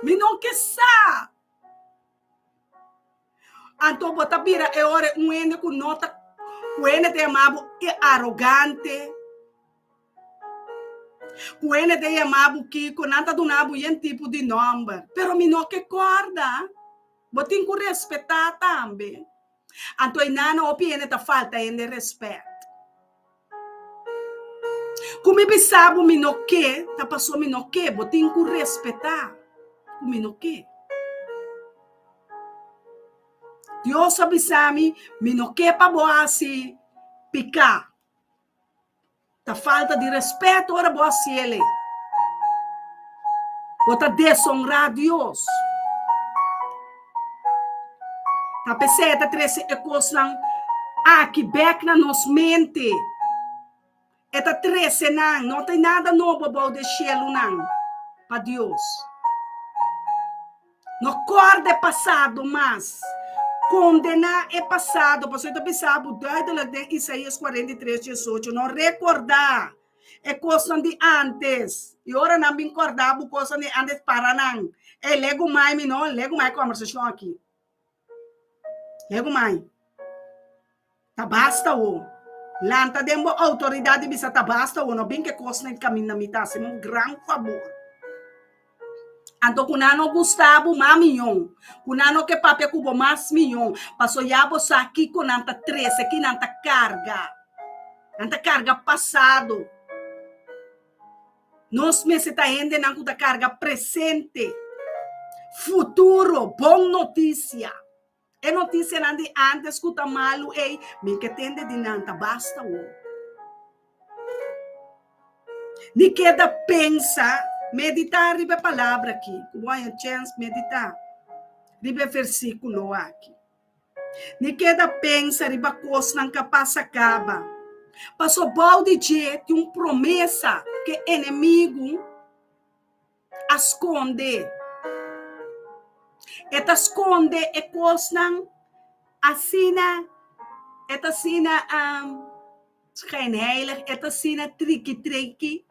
Mi no ke sa. Anto bo ta bira e ora un hende ku no ta ku hende ta yama bo e arogante, ku hende ta yama bo kiko, nan ta duna bo yen tipo di nòmber. Pero mi no ke kòrda, bo tin ku respetá tambe. Anto einan hopi hende ta falta hende rèspèt. Ku mi bisa bo mi no ke, ta paso mi no ke. Bo tin ku respetá ku mi no ke. Dios a bisa mi, mi no ke pa bo hasi piká. Ta falta di respeto ora bo hasi el. Bo ta desonrá Dios. Ta p'esei e ta trese e kosnan aki bèk na nos mente. E ta trese nan. No tin nada nobo bou di e shelunan pa Dios. No kòrda e pasado mas. Kondená e pasado, pasobra e ta bisa bo duidelik den Isaías 43, 18, No rekordá e kosnan di ántes. I ora nan bin kòrda bo kosnan di ántes, para nan. Ey, legumai mi no, legumai e kòmbersashon aki. Legumai. Ta basta wo. Lanta den bo outoridat i bisa ta basta wo, no bin ke kosnan kaminda mi ta hasi mi un gran fabor. Anto ku nan no gusta bo mas miyon, ku nan no ke papia ku bo mas miyon, paso ya bo sa kiko nan ta trese, ki nan ta karga. Nan ta karga pasado. Nos mester ta hendenan ku ta karga presente, futuro, bon notisia. E notisianan di ántes ku ta malu ei, mi ke tende di nan, ta basta awor. Ni keda pensa, meditá riba e palabra aki, ku bo haña chèns meditá riba e versíkulo aki. Ni keda pensa riba kosnan ku a pasa kaba, pasobra bou di dje tin un promesa ku e enemigu a skonde. E ta skonde e kosnan asina, e ta asina schijnheilig, e ta asina triki triki,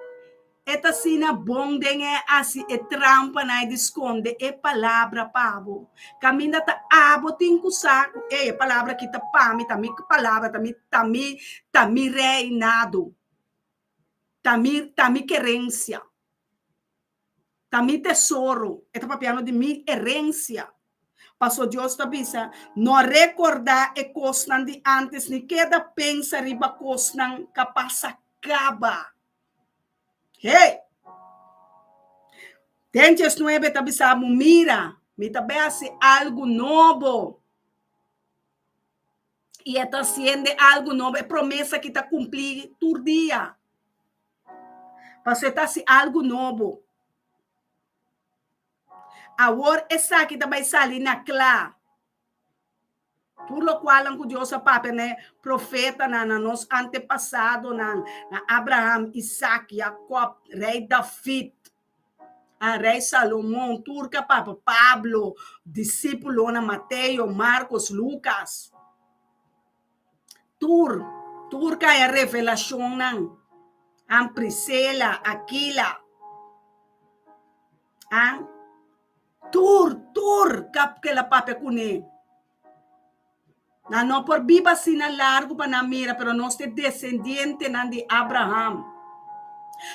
e ta asina bon den e hasi e trampanan di skonde e palabra pa bo. Kaminda ta abo tin ku sa ku ey e palabra aki ta pa mi, ta mi palabra, ta mi ta mi ta mi reinado. Ta mi, ta mi kerensia. Ta mi tesoro. E ta papiando di mi herensia. Paso Dios ta bisa, no rekordá e kosnan di ántes ni keda pensa riba kosnan ka pasa kaba. Hey! Den diesnuebe ta bisa bo, Mira, mi ta bai hasi algu nobo. I e ta hasiende algu nobo, e promesa ki ta kumplí tur dia. Pasobra e ta hasi algu nobo. Awor esaki ta bai sali na kla. Tur lokualnan ku Dios a papia na e profetanan, na nos antepasadonan, na Abraham, Isak, Jakòb, Rei David, a Rei Salomon, tur ka papa, Pablo, disípulonan, Mateo, Marcos, Lucas, tur, tur ka e revelashonnan, an Priscila, Aquila, an tur, tur ka kila papia kuné. Nan no por biba asina largu pa nan mira, pero nos ta e desendientenan di Abraham.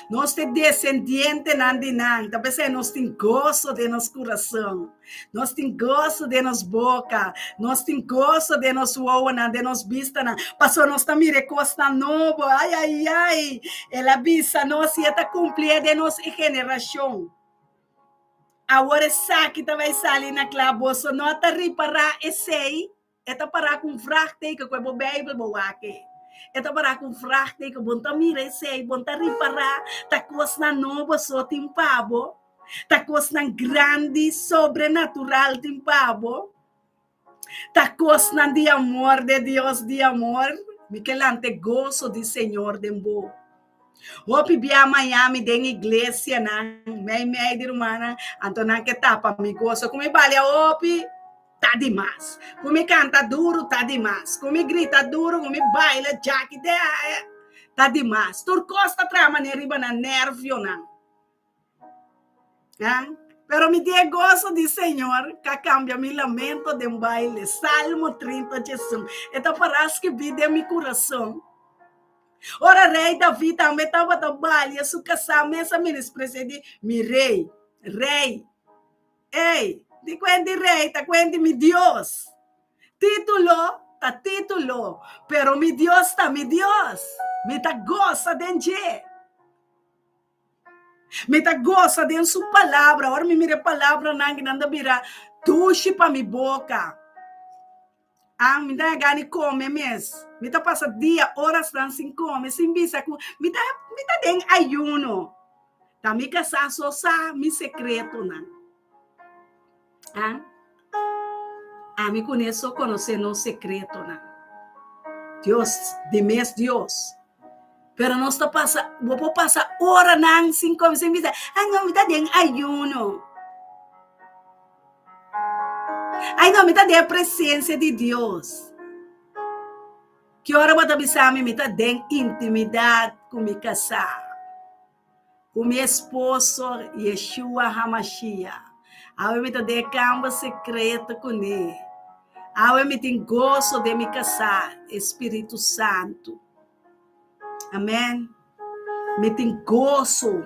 Nos ta e desendientenan di nan. Ta p'esei nos tin goso den nos kurason. Nos tin goso den nos boka. Nos tin goso den nos wowonan, den nos bistanan, pasobra nos ta mira e kosnan nobo. Ai, ai, ai! El a bisa nos i e ta kumplié den nos generashon. Awor esaki ta bai sali na kla, boso no ta ripará esei? E ta pará ku un vragteken ku e bo Beibel bo wak e. E ta pará ku un vragteken, bo no ta mira esei, bo no ta ripará, ta kosnan nobo so tin pa bo, ta kosnan grandi, sobrenatural tin pa bo, ta kosnan di amor de Dios di amor. Mi ke lanta e goso di Señor den bo. Hopi bia Miami den iglesianan, mei mei di rumannan, anto nan ke tapa mi goso. Ku mi balia hopi, ta dimas. Ku mi kanta duru, ta dimas. Ku mi grita duru, ku mi baila djaki te aya, ta dimas. Tur kos ta traha manera riba nan nervionan. Pero mi tin e goso di Señor ka kambia mi lamento den baile. Salmo trinta djesun. E ta pará skibí den mi kurason. Ora rei David tambe tabata balia, su kasá mes a menospresi'é di, Mi rei, rei. Ey, di kuenti rei ta kuenti mi Dios. Título ta título, pero mi Dios ta mi Dios. Mi ta gosa den dje. Mi ta gosa den su palabra. Ora mi mira e palabranan ki nan ta bira dushi pa mi boka. Ah, mi ta gana di kome mes. Mi ta pasa dia, orasnan sin kome, sin bisa ku mi ta mi ta den ayuno. Ta mi kasá so sa mi sekretonan. Ah, ami kuné so konosé nos sekretonan. Dios, di mes Dios. Pero nos ta pasa, bo por pasa oranan sin kome, sin bisa, ay no, mi ta den ayuno. Ay no, mi ta den e presencia di Dios. Ki ora bo ta bisa mi, mi ta den intimidad ku mi kasá, ku mi esposo Yeshua HaMashiach. Awe mi ta den e kamber sekreto kuné. Awe mi tin goso den mi kasá, e Spiritu Santu. Amen. Mi tin goso.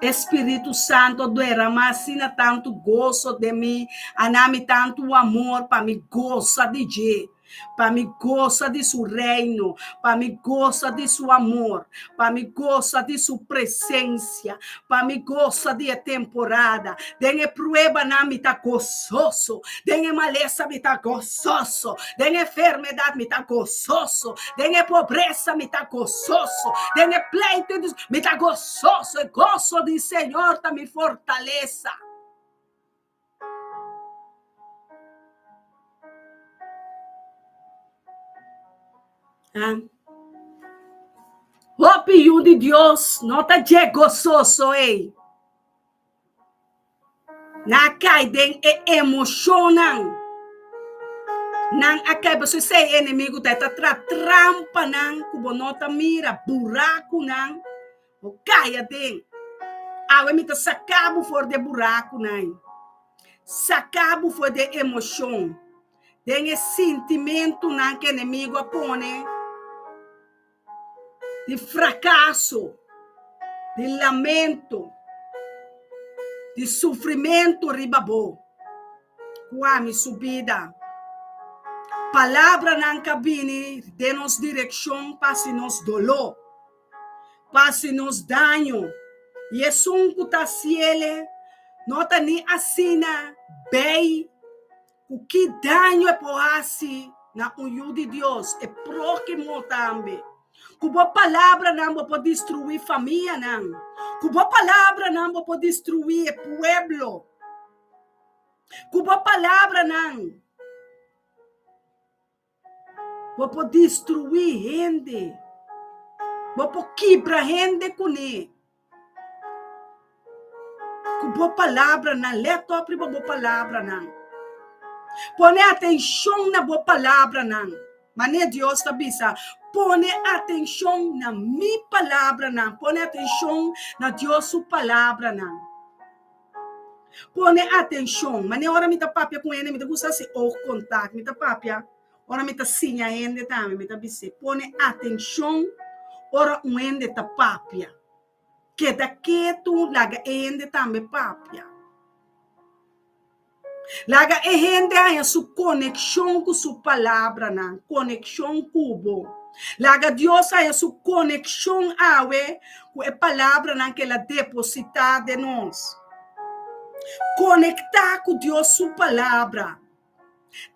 E Spiritu Santu a derama asina tantu goso den mi, a na mi tantu amor pa mi gosa di dje, pa mi gosa di su reino, pa mi gosa di su amor, pa mi gosa di su presencia, pa mi gosa di e temporada. Den e pruebanan mi ta gososo, den e malesa mi ta gososo, den e enfermedad mi ta gososo, den e pobresa mi ta gososo, den e pleito mi ta gososo. E goso di Señor ta mi fortalesa. Hopi yu di Dios no ta dje gososo ei. Nan a kai den e emoshonnan. Nan a kai pasobra esei e enemigu ta e ta traha trampanan ku bo no ta mira, burakunan bo kai aden. Awe mi ta saka bo for di e burakunan ei. Saka bo for di e emoshon. Den e sintimentunan ku enemigu a pone di frakaso, di lamento, di sufrimentu riba bo, ku ami su bida. Palabranan ka bini den nos direkshon pa hasi nos doló, pa hasi nos daño, i esun ku ta hasiele no ta ni asina bei Ku ki daño e por hasi na un yu di Dios, e próhimo tambe? Ku bo palabranan bo por destruí famianan. Ku bo palabranan bo por destruí e pueblo. Ku bo palabranan bo por destruí hende. Bo por kibra hende kuné. Ku bo palabranan, lèt òp riba bo palabranan. Pone atenshon na bo palabranan. Manera Dios ta bisa, pone atenshon na mi palabranan. Pone atenshon na Dios su palabranan. Pone atenshon. Manera ora mi ta papia ku hende, mi ta gusta hasi oogcontact. Mi ta papia ora mi ta siña hende tambe, mi ta bis'é, pone atenshon ora un hende ta papia. Keda ketu, laga e hende tambe papia. Laga e hende haña su konekshon ku su palabranan, konekshon ku bo. Laga Dios haña su konekshon awe ku e palabranan ku el a depositá den nos. Konektá ku Dios su palabra.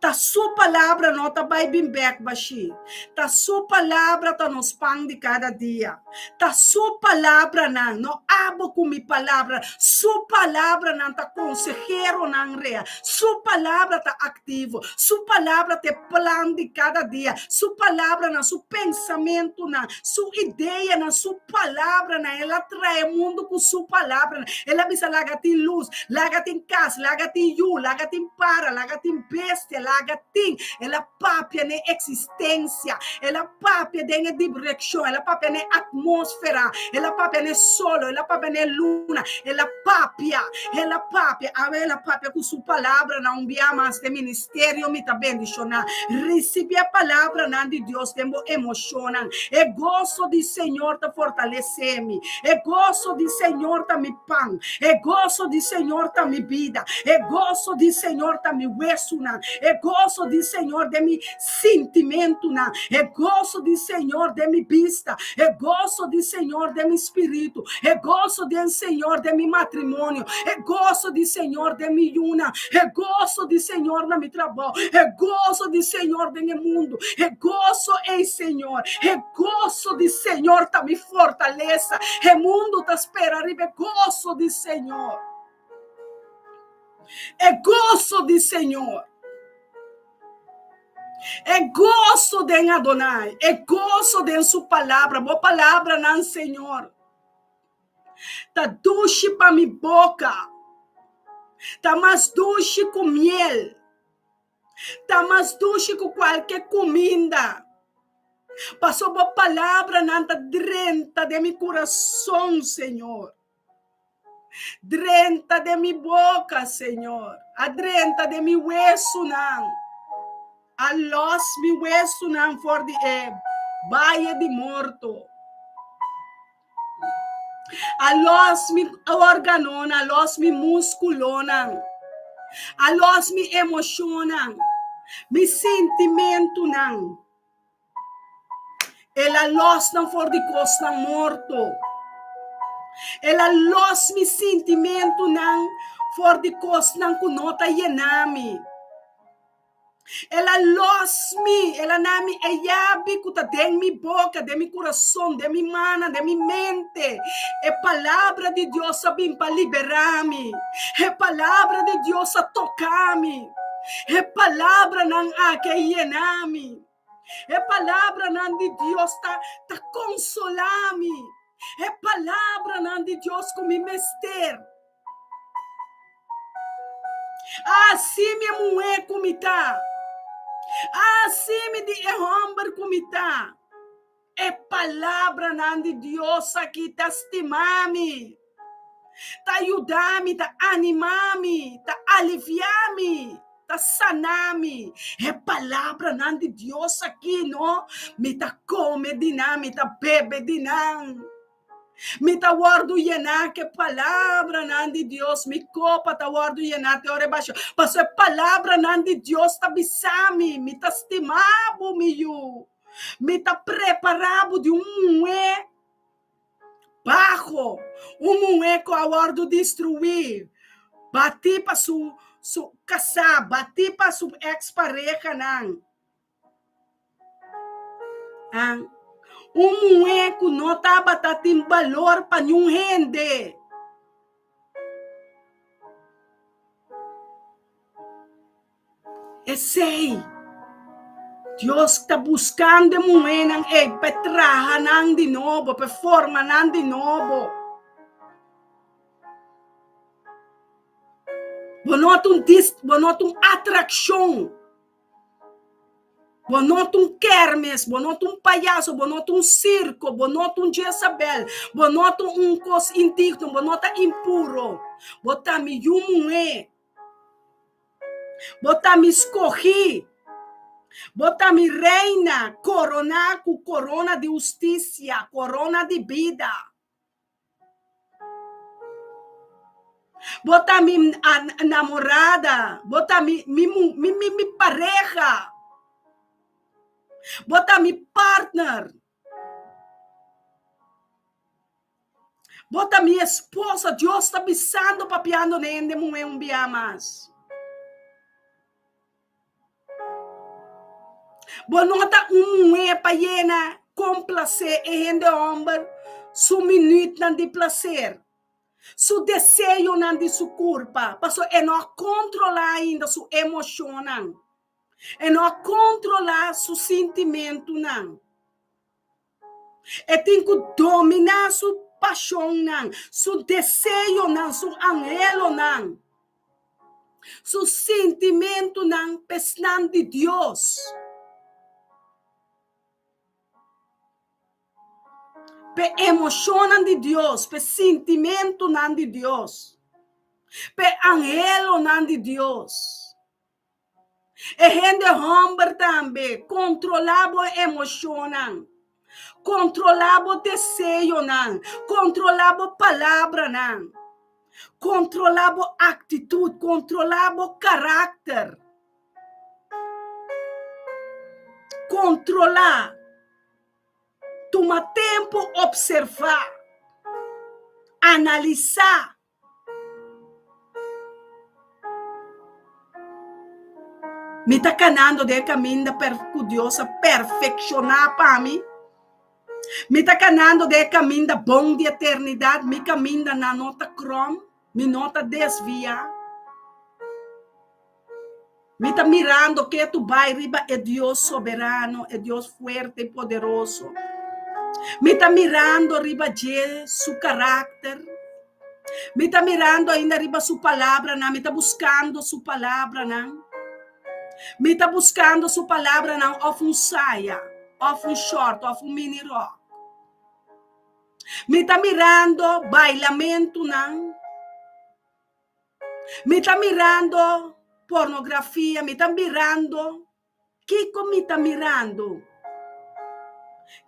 Ta su palabra no ta bai bin bek bashí. Ta su palabra ta nos pan di kada dia. Ta su palabranan, no abo ku mi palabra. Su palabranan ta konseheronan rea. Su palabra ta aktivo. Su palabra ta e plan di kada dia. Su palabranan, su pensamentunan, su ideanan, su palabranan. El a trae mundu ku su palabranan. El a bisa laga tin lus, laga tin kas, laga tin yu, laga tin para, laga tin bestia, laga tin. El a papia n'e eksistensia. El a papia den e dibrekshon. El a papia n'e atmósfera. El a papia n'e solo. El a papia n'e luna. El a papia. El a papia. Awe el a papia ku su palabranan un bia mas den ministerio mi ta bendishoná. Risibí e palabranan di Dios den bo emoshonnan. E goso di Señor ta fortalesé mi. E goso di Señor ta mi pan. E goso di Señor ta mi bida. E goso di Señor ta mi wesunan. E goso di Señor den mi sintimentunan. E goso di Señor den mi bista. E goso di Señor den mi spiritu. E goso den Señor den mi matrimonio. E goso di Señor den mi yunan. E goso di Señor na mi trabou. E goso di Señor den e mundu. E goso ei, Señor. E goso di Señor ta mi fortalesa. E mundu ta spera riba e goso di Señor. E goso di Señor. E goso den Adonai. E goso den su palabra. Bo palabranan, Señor, ta dushi pa mi boka. Ta mas dushi ku miel. Ta mas dushi ku kualke kuminda. Pasobra bo palabranan ta drenta den mi kurason, Señor. Drenta den mi boka, Señor. A drenta den mi wesunan. A lòs mi wesunan for di e baye di morto. A lòs mi órganonan, a lòs mi múskulonan, a lòs mi emoshonnan, mi sintimentunan. El a lòs nan for di kosnan morto. El a lòs mi sintimentunan for di kosnan ku no ta yena mi. El a lòs mi, el a na mi e yabi ku ta den mi boka, den mi kurason, den mi mannan, den mi mente. E palabra di Dios a bin pa liberá mi. E palabra di Dios a toka mi. E palabranan aki a yena mi. E palabranan di Dios ta ta konsolá mi. E palabranan di Dios ku mi mester. Hasi mi e muhé ku mi ta. Hasi mi di e hòmber ku mi ta. E palabranan di Dios aki ta stima mi, ta yuda mi, ta anima mi, ta alivia mi, ta sana mi. E palabranan di Dios aki, no, mi ta kome di nan, mi ta bebe di nan. Mi ta wòrdu yená ku e palabranan di Dios, mi kopa ta wòrdu yená te ora e basha. Pasobra e palabranan di Dios ta bisa mi, mi ta stima bo, mi yu. Mi ta prepará bo di un muhé baho, un muhé ku a wòrdu destruí, batí pa su su kasá, batí pa su eks parehanan. Un muhé ku no tabata tin balor pa niun hende. Esei, Dios ta buskando e muhénan ei pa e traha nan di nobo, pa e forma nan di nobo. Bo no ta un dis, bo no ta un atrakshon. Bo no ta un kermis, bo no ta un payaso, bo no ta un sirko, bo no ta un Jezabel, bo no ta un kos indigno, bo no ta impuro. Bo ta mi yu muhé. Bo ta mi skohí. Bo ta mi reina, koroná ku korona di hustisia, korona di bida. Bo ta mi namorada, bo ta mi mi mi mi pareha. Bo ta mi partner. Bo ta mi esposa. Dios ta bisando papiando na hende muhé un bia mas. Bo no ta un muhé pa yena komplasé e hende hòmber su minütnan di plaser, su deseonan di su kurpa, pasobra e no a kontrolá ainda su emoshonnan, e no a kontrolá su sintimentunan. E tin ku dominá su pashonnan, su deseonan, su anhelonan, su sintimentunan pa esnan di Dios. Pa e emoshonnan di Dios, pa e sintimentunan di Dios, pa e anhelonan di Dios. E hende hòmber tambe, kontrolá bo emoshonnan, kontrolá bo deseonan, kontrolá bo palabranan, kontrolá bo aktitut, kontrolá bo karakter. Kontrolá. Tuma tempu opservá, analisá. Mi ta kanando den e kaminda ku Dios a perfekshoná pa mi. Mi ta kanando den e kaminda bon di eternidat. Mi kamindanan no ta krom, mi no ta desviá. Mi ta mirando ketu bai riba e Dios soberano, e Dios fuerte i poderoso. Mi ta mirando riba dje su karakter. Mi ta mirando ainda riba su palabranan. Mi ta buskando su palabranan. Mi ta buskando su palabranan òf un saya, òf un short, òf un mini ròk. Mi ta mirando bailamentunan. Mi ta mirando pornografia, mi ta mirando, kiko mi ta mirando?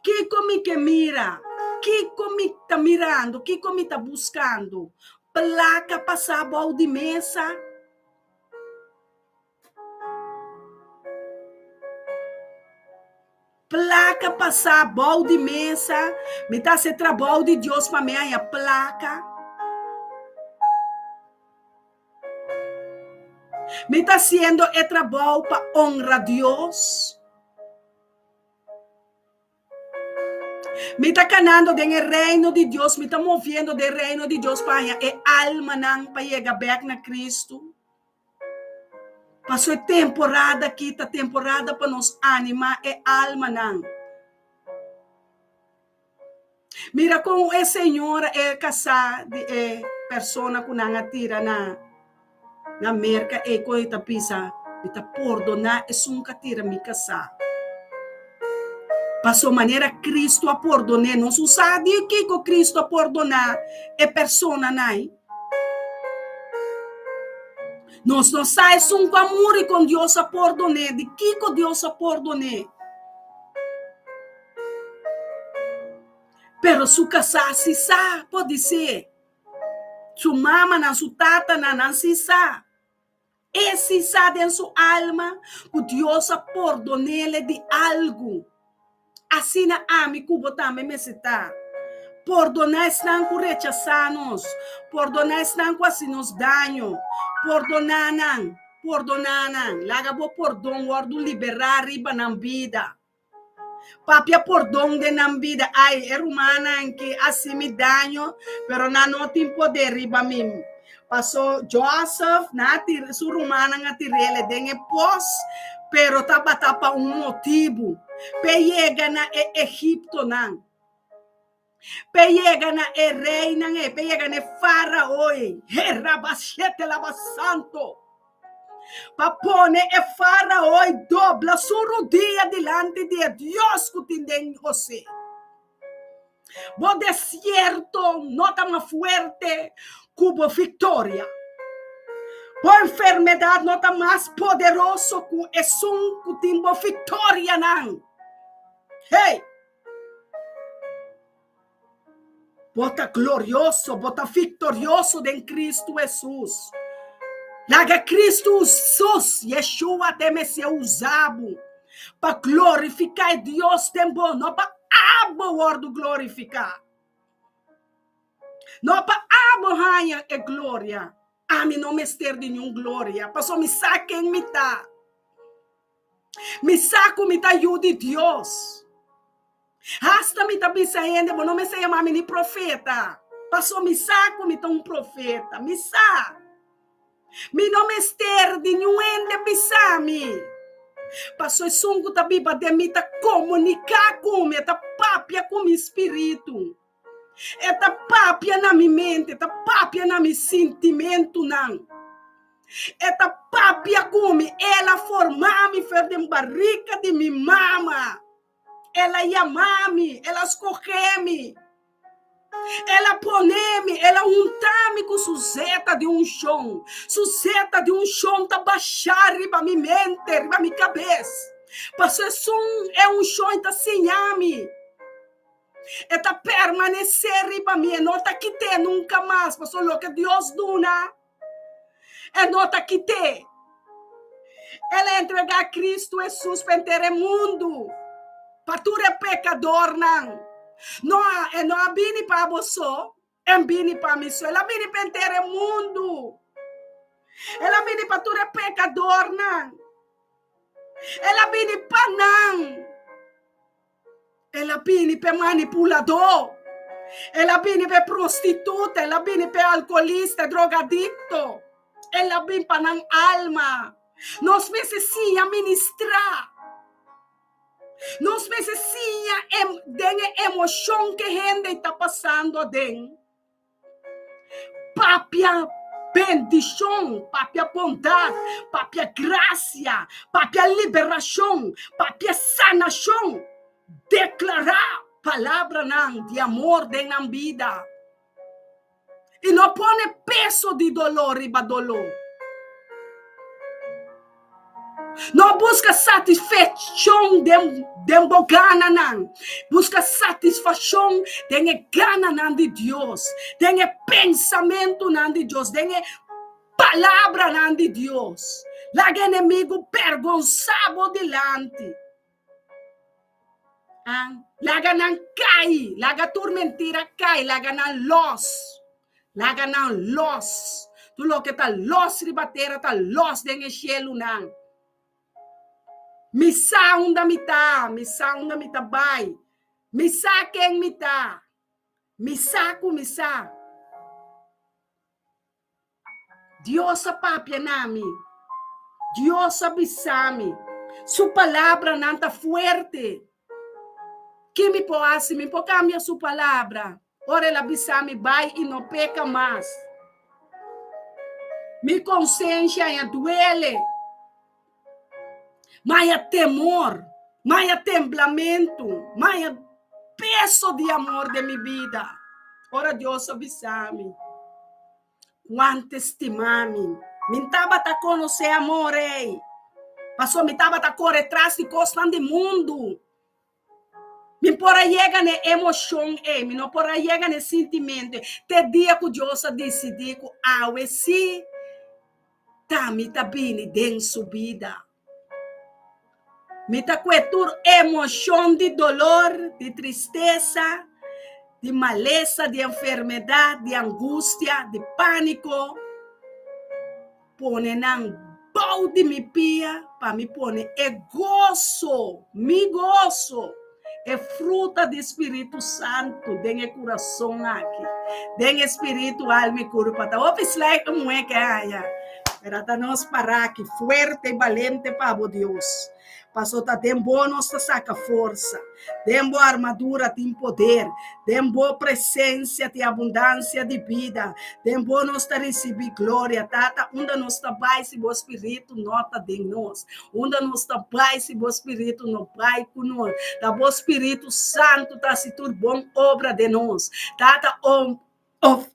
Kiko mi ke mira? Kiko mi ta mirando? Kiko mi ta buskando? Plaka pasá bou di mesa? Plaka pasá bou di mesa, mi ta hasi e trabou di Dios pa mi haña plaka. Mi ta hasiendo e trabou pa honra Dios. Mi ta kanando den e reino di Dios, mi ta moviendo den e reino di Dios pa haña e almanan pa yega bèk na Kristu. Paso e temporada aki ta temporada pa nos anima e almanan. Mira kon e señora e kasá di e persona ku nan a tira na na Merka ei kon e ta bisa mi ta pordoná esun ku a tira mi kasá. Paso manera Kristu a pordon'é nos no sa di kiko Kristu a pordoná e personanan. Nos no sa esun ku a muri kon Dios a pordon'é, di kiko Dios a pordon'é. Pero su kasá si sa, podisé. Su mamanan, su tatanan, nan si sa. E si sa den su alma ku Dios a pordon'ele di algu. Asina ami ku bo tambe mester ta. Pordoná esnan ku rechasá nos. Pordoná esnan ku hasi nos daño. Pordoná nan, pordoná nan. Laga bo pordon wòrdu liberá riba nan bida. Papia pordon den nan bida. Ai, e rumannan ki hasi mi daño, pero nan no tin poder riba mi. Paso Joseph, nan a tira, su rumannan a tir'el den e pos, pero tabata pa un motibu, p'e yega na e egiptonan. P'e yega na e reinan ei, p'e yega na e farao ei. He rabashete labasanto! Pa pone e farao ei dobla su rudia dilanti di e Dios ku tin den José. Bo desierto no ta mas fuerte ku bo viktoria. Bo enfermedat no ta mas poderoso ku esun ku tin bo viktorianan. Hey! Bo ta glorioso, bo ta viktorioso den Kristu Hesus. Laga Kristu Hesus, Yeshua te Mesias usa bo pa glorifiká e Dios den bo, no pa abo wòrdu glorifiká. No pa abo haña e gloria. Ami no mester di niun gloria, pasobra mi sa ken mi ta. Mi sa ku mi ta yu di Dios. Hasta mi ta bisa hende, bo no mester yama mi ni profeta, paso mi sa ku mi ta un profeta. Mi sa. Mi no mester di niun hende bisa mi. Paso esun ku ta biba den mi ta komuniká ku mi, e ta papia ku mi spiritu. E ta papia na mi mente, e ta papia na mi sintimentunan. E ta papia ku mi, el a forma mi for den barika di mi mama. El a yama mi, el a skohe mi, el a pone mi, el a hunta mi ku su zeta di unshon. Su zeta di unshon ta basha riba mi mente, riba mi kabes. Pasobra esun e unshon ta siña mi. E ta permanesé riba mi, e no ta kit'é nunka mas, pasobra loke Dios duna, e no ta kit'é. El a entregá Kristu Hesus pa henter e mundu, pa tur e pekadornan. No, e no a bini pa bo so, e bini pa mi so, el a bini pa henter e mundu. El a bini pa tur e pekadornan. El a bini pa nan. El a bini p'e manipuladó. El a bini p'e prostituta. El a bini p'e alkoholista, drogadikto. El a bini pa nan alma. Nos mester siña ministrá. Nos mester siña den e emoshon ku e hende ta pasando aden. Papia bendishon, papia bondat, papia grasia, papia liberashon, papia sanashon. Deklará palabranan di amor den nan bida. I no pone peso di doló riba doló. No buska satisfakshon den den bo gananan. Buska satisfakshon den e gananan di Dios, den e pensamentunan di Dios, den e palabranan di Dios. Laga enemigu bergonsá bo dilanti. Ah, laga nan kai, laga tur mentira kai, laga nan los. Laga nan los. Tur loke ta los riba tera ta los den e shelunan. Mi sa unda mi ta, mi sa unda mi ta bai. Mi sa ken mi ta. Mi sa ku mi sa. Dios a papia na mi. Dios a bisa mi. Su palabranan ta fuerte. Ki mi por hasi? Mi por kambia su palabra. Ora el a bisa mi bai i no peka mas. Mi konsensha a duele. Maya temor, maya temblamentu, maya peso di amor den mi bida. Ora Dios a bisa mi, Kuantu e stima mi. Mi n tabata konosé amor ei, pasobra mi tabata kore tras di kosnan di mundu. Mi por a yega na e emoshon ei, mi no por a yega na e sintimentu ei, te dia ku Dios a disidí ku awe sí ta mi ta bini den su bida. Mi ta kue tur emoshon di dolor, di tristesa, di malesa, di enfermedat, di angustia, di pániko. Pone nan bou di mi pia pa mi pone e goso, mi goso, e fruta di Spiritu Santu den e kurason aki, den e spiritu, alma i kurpa. Ta hopi slèk e muhé ke haña, pero ta nos pará aki fuerte i balente pa bo Dios. Paso ta den bo nos ta saka forsa, den bo armadura tin poder, den bo presensia tin abundansia di bida, den bo nos ta risibí gloria. Tata, unda nos ta bai si bo spiritu no ta den nos? Unda nos ta bai si bo spiritu no bai ku nos? Ta bo spiritu santu ta hasi tur bon obra den nos. Tata, Of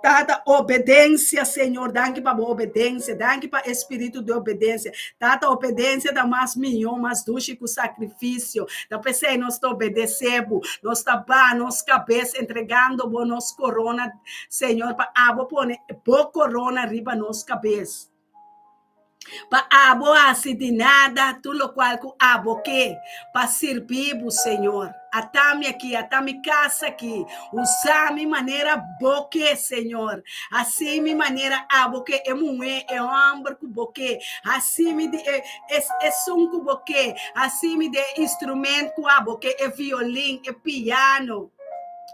Tata, obedensia, Señor, danki pa bo obedensia, danki pa e spiritu di obedensia. Tata, obedensia ta mas mihó, mas dushi ku sakrifisio. Ta p'esei nos ta obedesé bo, nos ta baha nos kabes entregando bo nos korona, Señor, pa abo pone bo korona riba nos kabes. Pa abo hasi di nada tur lokual ku abo ke pa sirbi bo, Señor. Ata mi aki, ata mi kas aki. Usa mi manera bo ke, Señor. Hasi mi manera abo ke, e muhé, e hòmber ku bo ke. Hasi mi di e, esun ku bo ke. Hasi mi di e instrument ku abo ke, e violin, e piano.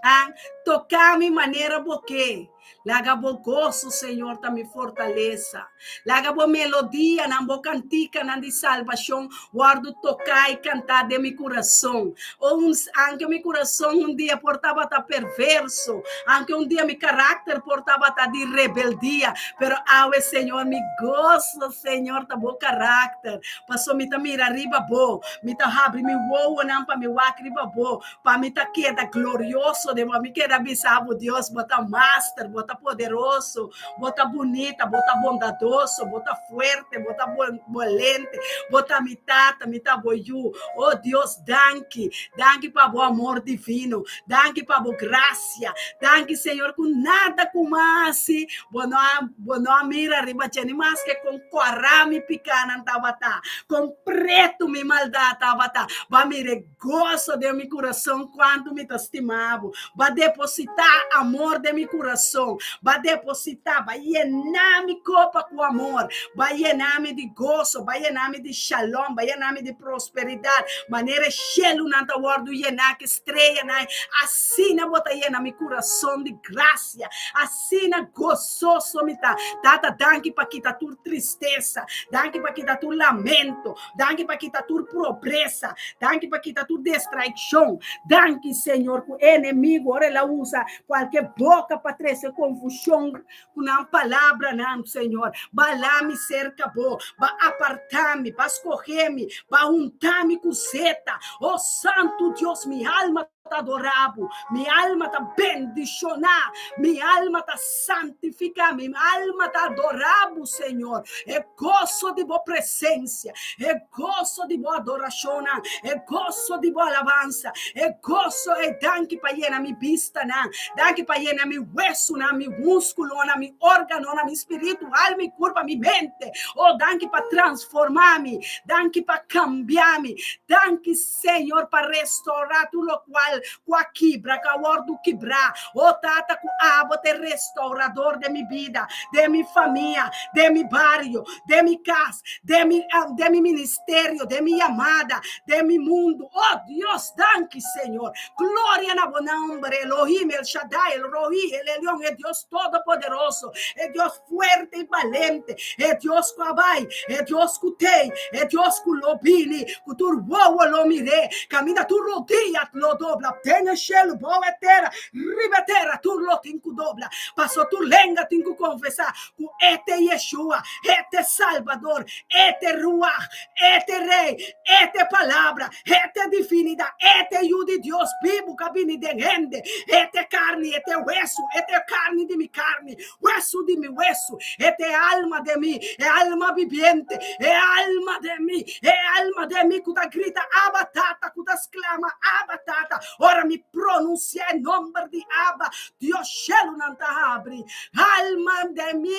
Ah, toka mi manera bo ke. Laga bo goso, Señor, ta mi fortalesa. Laga bo melodianan, bo kantikanan di salbashon wòrdu toká i kantá den mi kurason. O un, anke mi kurason un dia por tabata perverso, anke un dia mi karakter por tabata di rebeldia, pero awe, Señor, mi goso, Señor, ta bo karakter. Pasobra mi ta mira riba bo, mi ta habri mi wowonan pa mi wak riba bo, Pa mi ta keda glorioso den bo. Mi keda bisa bo, Dios, bo ta master, bo ta poderoso, bo ta bunita, bo ta bondadoso, bo ta fuerte, bo ta bolente, bo ta mi tata, mi ta bo yu. Oh Dios, danki. Danki pa bo amor divino. Danki pa bo gracia. Danki, Señor, ku nada ku mi a hasi, bo no a, bo no a mira riba dje, ni maske kon kòrá mi pikánan tabata, kon pretu mi maldat tabata. Bo a mira e Goso den mi kurason kuantu mi ta stima bo. Ba depositá amor den mi kurason. Ba depositá, ba yená mi kopa ku amor. Ba yená mi di goso, ba yená mi di shalom, ba yená mi di prosperidat. Manera e shelunan ta wòrdu yená ku e streanan, asina bo ta yena mi kurason di grasia. Asina gososo mi ta. Tata, danki pa kita tur tristesa. Danki pa kita tur lamento. Danki pa kita tur pobresa. Danki pa kita tur distraikshon. Danki, Señor, ku e enemigu ora el a usa kualke boka pa trese konfushon ku nan palabranan, Señor. Ba la mi serka bo, ba apartá mi, ba skohe mi, ba hunta mi ku zeta. O Santu Dios, mi alma ta adorá bo, mi alma ta bendishoná, mi alma ta santifiká, mi alma ta adorá bo, Señor. E goso di bo presensia, e goso di bo adorashonnan, e goso di bo alabansa, e goso ei danki pa yena mi bistanan, danki pa yena mi wesunan, mi múskulonan, mi órganonan, mi spiritu, alma i kurpa, mi mente. Oh, danki pa transformá mi, danki pa kambia mi, danki, Señor pa restaurá tur lokual ku a kibra, ku a wòrdu kibrá. O Tata, ku abo ta e restaurador den mi bida, den mi famia, den mi bario, den mi kas, den mi, den mi ministerio, den mi yamada, den mi mundu. O Dios, danki Señor. Gloria na bo nomber, Elohim, El Shaddai, El Rohi, El Elyon, e Dios Todopoderoso, e Dios fuerte i balente, e Dios ku a bai, e Dios ku tei, e Dios ku lo bini, ku tur wowo lo mir'é, kaminda tur rodia lo dobla, den e shelu, bou e tera, riba e tera, tur lo tin ku dobla, paso tur lenga tin ku konfesá ku e ta Yeshua, e ta e Salbador, e ta e Ruach, e ta e Rei, e ta e Palabra, e ta e Difinidat, e ta e Yu di Dios bibu ku a bini den hende, e ta e karni, e ta e wesu, e ta e karni di mi karni, Huesu di mi huesu, e ta e alma den mi, e alma bibiente, e alma den mi, e alma den mi ku ta grita, Abba, Tata, ku ta sklama, Abba, Tata. Ora mi pronunsiá e nomber di Abba, Dios shelunan ta habri. Alma den mi,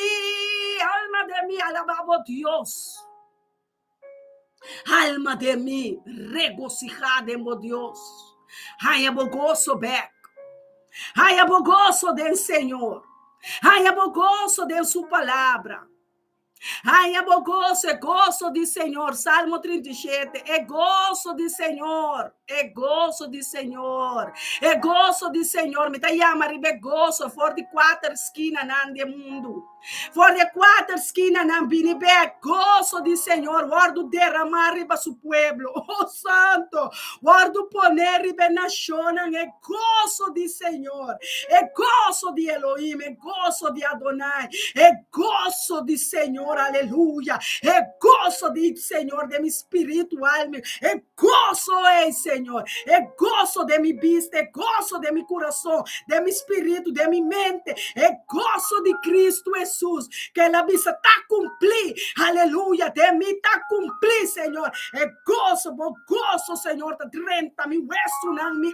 alma den mi, alabá bo Dios. Alma den mi, regosihá den bo Dios. Haña bo goso bèk. Haña bo goso den Señor. Haña bo goso den su palabra. Haña bo goso, e goso di Señor. Salmo 37, e goso di Señor, e goso di Señor, e goso di Señor. Mi ta yama riba e goso for di kuater skinanan di e mundu. For di e kuater skinanan bini bek, goso di Señor wòrdu deramá riba su pueblo. O Santo, wòrdu poné riba e nashonnan e goso di Señor, e goso di Elohim, e goso di Adonai, e goso di Señor, aleluya, e goso di Señor den mi spiritu, alma, e goso ei, Señor, e goso den mi bista, e goso den mi kurason, den mi spiritu, den mi mente, e. goso di Kristu Hesus, ku el a bisa ta kumplí. Aleluya, den mi ta kumplí, Señor. E goso, bo goso, Señor, ta drenta mi wesunan, mi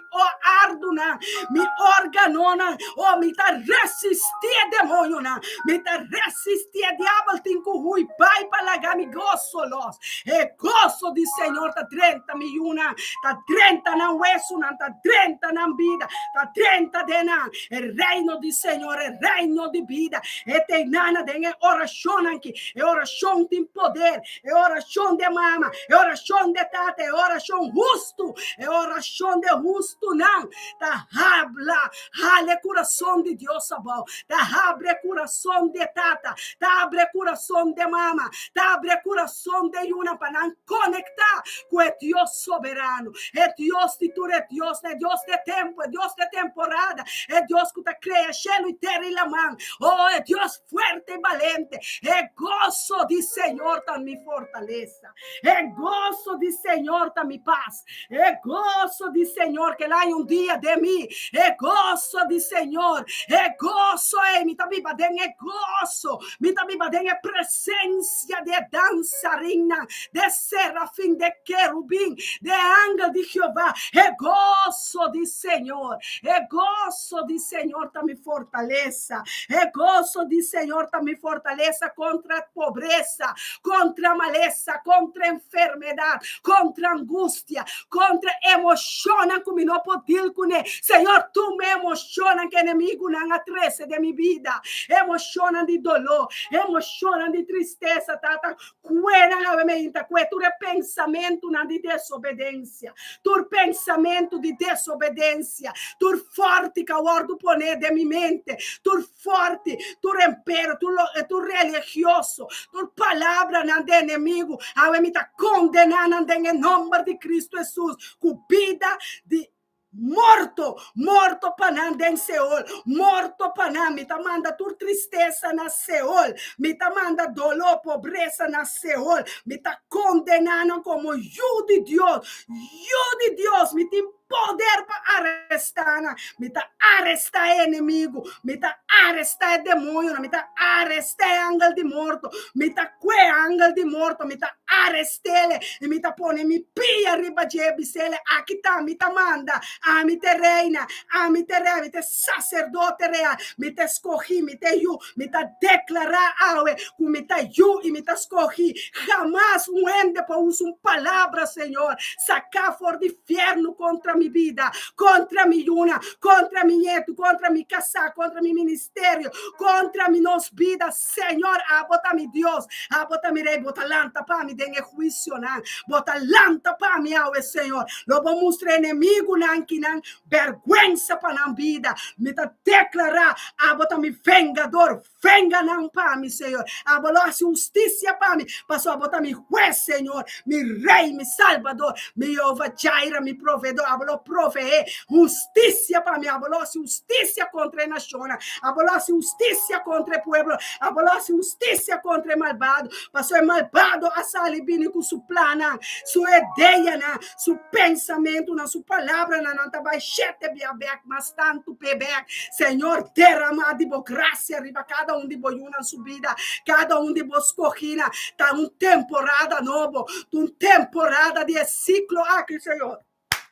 ardunan, mi órganonan. Oh, mi ta resistí e demoñonan, mi ta resistí e diabel tin ku hui bai pa laga mi goso los. E goso di Señor ta drenta mi yunan, ta drenta nan wesunan, ta drenta nan bida, ta drenta den nan. E reino di Señor, e reino di bida, e ta nana den e orashonnan aki. E orashon tin poder, e orashon di mama, e orashon di tata, e orashon hustu, e orashon di hustunan ta habla, hala e kurason di Dios abou, ta habri e kurason di tata, ta habri e kurason di mama, ta habri e kurason di yunan pa nan konektá ku e Dios soberano, e Dios di tur e diosnan, e Dios di e tempu, e Dios di e temporada, e Dios ku ta krea shelu i tera i laman. Oh, e Dios fuerte i balente. E goso di Señor ta mi fortalesa. E goso di Señor ta mi pas. E goso di Señor ke la un dia den mi. E goso di Señor. E goso ei mi ta biba den e goso. Mi ta biba den e presensia di e dansarinnan, di e serafin, di e kerubin, di e angel di Jehová. E goso di Señor. E goso di Señor ta mi fortalesa. E goso di Señor ta mi fortalesa kontra pobresa, kontra malesa, kontra enfermedat, kontra angustia, kontra emoshonnan ku mi no por deal kuné. Señor, tuma e emoshonnan ku enemigunan a trese den mi bida, emoshonnan di doló, emoshonnan di tristesa, Tata, kue nan awe meinta, kue tur e pensamentunan di desobedensia, tur pensamentu di desobedensia, tur fòrti ku a wòrdu poné den mi mente, tur Forti, tur empero, tur lo, tur religioso, tur palabranan di enemigu, awe mi ta kondená nan den e nomber di Kristu Hesus, ku bida di morto, morto pa nan den Seol, morto pa nan. Mi ta manda tur tristesa na Seol, mi ta manda doló, pobresa na Seol, mi ta kondená nan komo yu di Dios, yu di Dios, mi tin Poder pa arestá nan. Mi ta arestá e enemigu. Mi ta arestá e demoñonan. Mi ta arestá e angel di morto. Mi ta kue e angel di morto. Mi ta arest'é i mi ta pone mi pia riba dje bis'é, Aki ta, mi ta manda. Ami ta e reina. Ami ta e rei. Mi ta e saserdote real. Mi ta e skohí. Mi ta e yu. Mi ta deklará awe ku mi ta yu i mi ta skohí. Hamas un hende por usa un palabra, Señor, saká for di fièrnu kontra mi bida, kontra mi yunan, kontra mi ñetu, kontra mi kasá, kontra mi ministerio, kontra mi nos bida. Señor, abo ta mi Dios, abo ta mi Rei, bo ta lanta pa mi den e huisionan. Bo ta lanta pa mi awe, Señor. Lo bo mustra enemigunan kinan Bèrgwensa pa nan bida. Mi ta deklará, Abo ta mi vengador. Venga nan pa mi, Señor. Abo lo hasi hustisia pa mi, pasobra abo ta mi Hues, Señor, mi Rei, mi Salbador, mi Jehová Jireh, mi Proveedor. Abo lo proveé hustisia pa mi. Abo lo hasi hustisia kontra e nashonnan. Abo lo hasi hustisia kontra e pueblo. Abo lo hasi hustisia kontra e malbado, pasobra e malbado a sali bini ku su plannan, su ideanan. Su pensamentunan, su palabranan nan ta bai shete bia bek, mas tantu p'e bek. Señor, derama di bo gracia riba kada un di bo yunan su bida, kada un di bo skohinan. Ta un temporada nobo, ta un temporada di e siklo aki, Señor.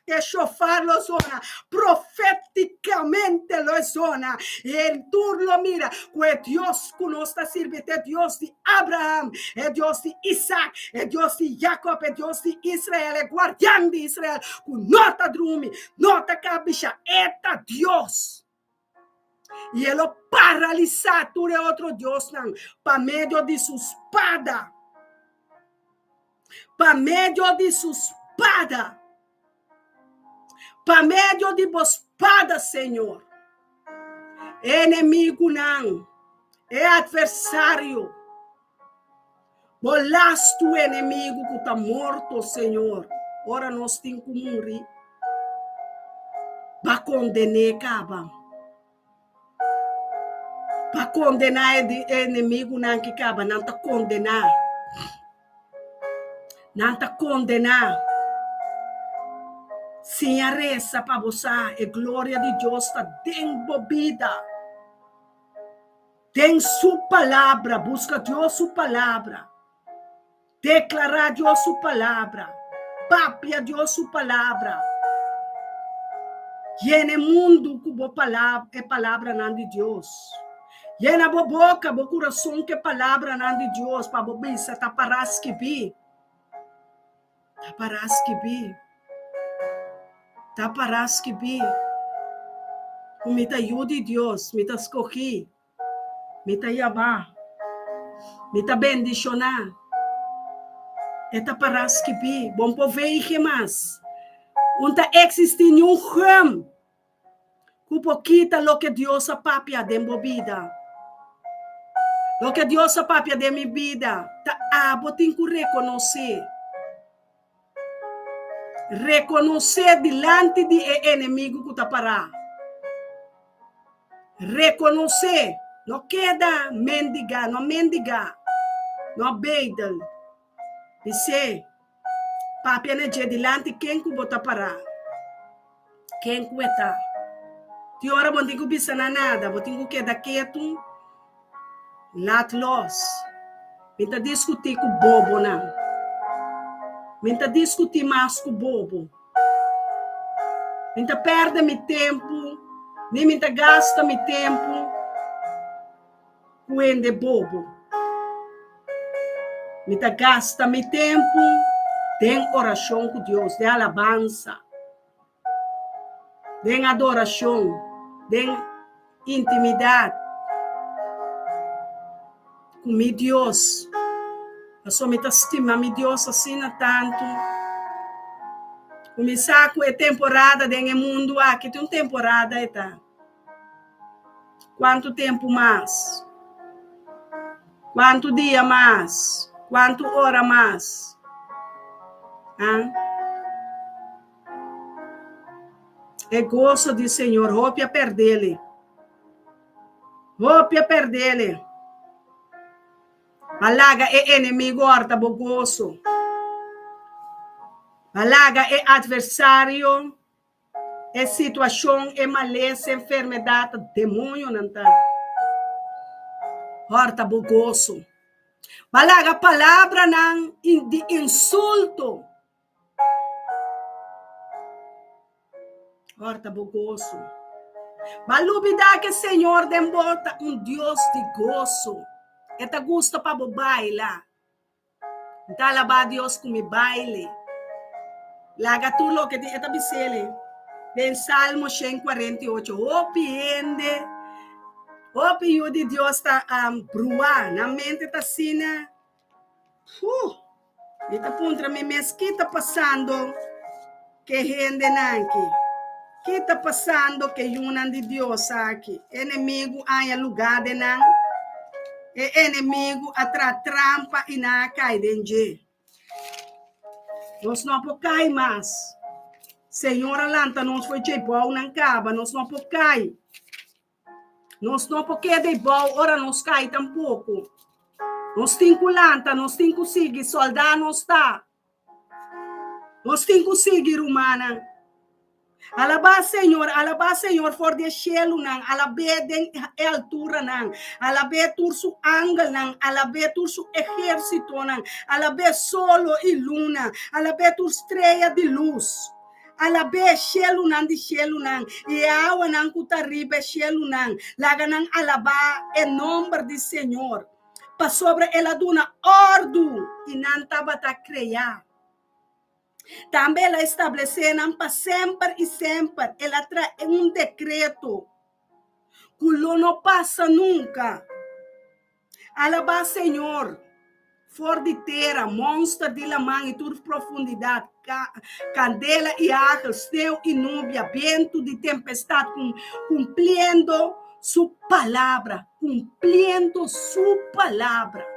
E shofar lo zona, profetikamente lo e zona, i e tur lo mira ku e Dios ku nos ta sirbi ta e Dios di Abraham, e Dios di Isaac, e Dios di Jacob, e Dios di Israel, e guardian di Israel, ku no ta drumi, no ta kabisha, e ta Dios. I e lo paralisá tur e otro diosnan pa medio di su spada. Pa medio di su spada. Pa medio di bo spada, Señor. E enemigunan, e adversario, bo lastu enemigu ku ta morto, Señor, ora nos tin ku muri, ba konden'é kaba. Pa kondená e enemigunan ki kaba, nan ta kondená. Nan ta kondená. Siña resa pa bo sa e gloria di Dios ta den bo bida. Den su palabra, buska Dios su palabra. Deklará Dios su palabra. Papia Dios su palabra. Yena e mundu ku bo palabra, e palabranan di Dios. Yena bo boka, bo kurason ku e palabranan di Dios pa bo bisa ta pará skibí. Ta pará skibí. Ta pará skibí. Ku mi ta yu di Dios, mi ta skogí, mi ta yamá, mi ta bendishoná. E ta pará skibí. Bo no por veige mas. Un ta eksistí niun gum Ku por kita loke Dios a papia den bo bida. Loke Dios a papia den mi bida, ta abo tin ku rekonosé. Rekonosé dilanti di e enemigu ku ta pará. Rekonosé, no keda mendigá, no mendigá, no bedel. Bis'é, Papia na dje dilanti ken ku bo ta pará, ken ku e ta. Tin ora bo no tin ku bisa nan nada, bo tin ku keda ketu, lat los. Mi ta diskutí ku bobonan. Mi ta diskutí mas ku bobo. Mi ta pèrdè mi tempu, ni mi ta gasta mi tempu. Ku hende bobo. Mi ta gasta mi tempu den orashon ku Dios, den alabansa, den adorashon, den intimidat ku mi Dios. Pasobra mi ta stima mi Dios asina tantu ku mi sa ku e temporada den e mundu aki tin un temporada e ta. Kuantu tempu mas? Kuantu dia mas? Kuantu ora mas? Han? E goso di Señor, hopi a perdele. Hopi a perdele. Ba laga e enemigo horta bo goso. Ba laga e adversario E situashon, e malesa, e enfermedat ta demoñonan ta hòrta bo goso. Bo a laga palabranan di insulto hòrta bo goso. Bo a lubidá ku e Señor den bo ta un Dios di goso. E ta gusta pa bo baila. N ta alabá Dios ku mi baile. Laga tur loke tin, e ta bis'el den Salmo 148. Hopi hende, hopi yu di Dios ta bruá, nan mente ta asina. Huh! Mi ta puntra mi mes ki ta pasando ke hendenan aki? Ki ta pasando ke yunan di Dios aki? Enemigu haña lugá den nan. E enemigu a traha trampa i nan a kai den dje. Nos no por kai mas. Señor a lanta nos for dje bou nan kaba. Nos no por kai. Nos no por keda ei bou ora nos kai tampoko. Nos tin ku lanta, nos tin ku sigui, soldá nos ta. Nos tin ku sigui, rumannan. Alabá Señor, alabá Señor for di e shelunan, alab'é den e alturanan, alab'é tur su angelnan, alab'é tur su ehérsitonan, alab'é solo i luna, alab'é tur strea di lus. Alab'é shelunan di shelunan i e awanan ku ta riba e shelunan. Laga nan alabá e nomber di Señor, pasobra el a duna òrdu i nan tabata kreá. Tambe el a establesé nan pa semper i semper, el a trae un dekreto ku lo no pasa nunka. Alabá Señor, for di tera, monster di laman i tur profundidat, kandela i hagel, sneu i nubia, bientu di tempestat, kumpliendo su palabra, kumpliendo su palabra.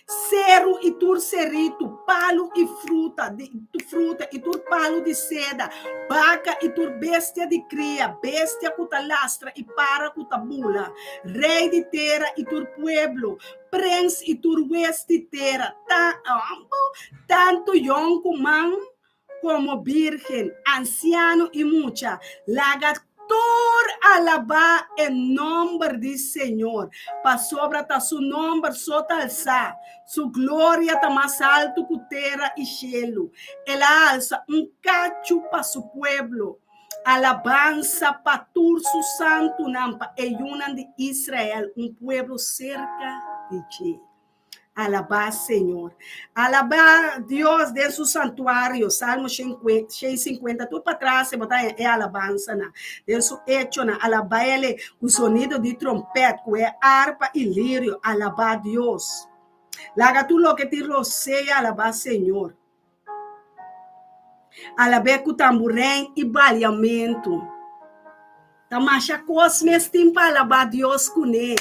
Seru i tur seritu, palu i fruta di fruta i tur palu di seda, baka i tur bestia di kria, bestia ku ta lastra i para ku ta bula, rei di tera i tur pueblo, prens i tur wes di tera, tantu yonkuman komo bírgen, ansiano i mucha, laga. Tur alabá e nòmber di Señor, pasobra ta su nòmber so ta alsá. Su gloria ta mas altu ku tera i shelu. El a alsa un kachu pa su pueblo, alabansa pa tur su santunan, pa e yunan di Israel, un pueblo serka di dje. Alabá Señor. Alabá Dios den su santuario. Salmo 150. Tur patras e bo ta haña e alabansanan. Den su echonan. Alabá Ele ku sonido di trompèt, ku e arpa i lirio. Alabá Dios. Laga tur loke tin rosea alabá Señor. Alab'é ku tamburein i baliamentu. Ta masha kos mes tin pa alabá Dios kuné.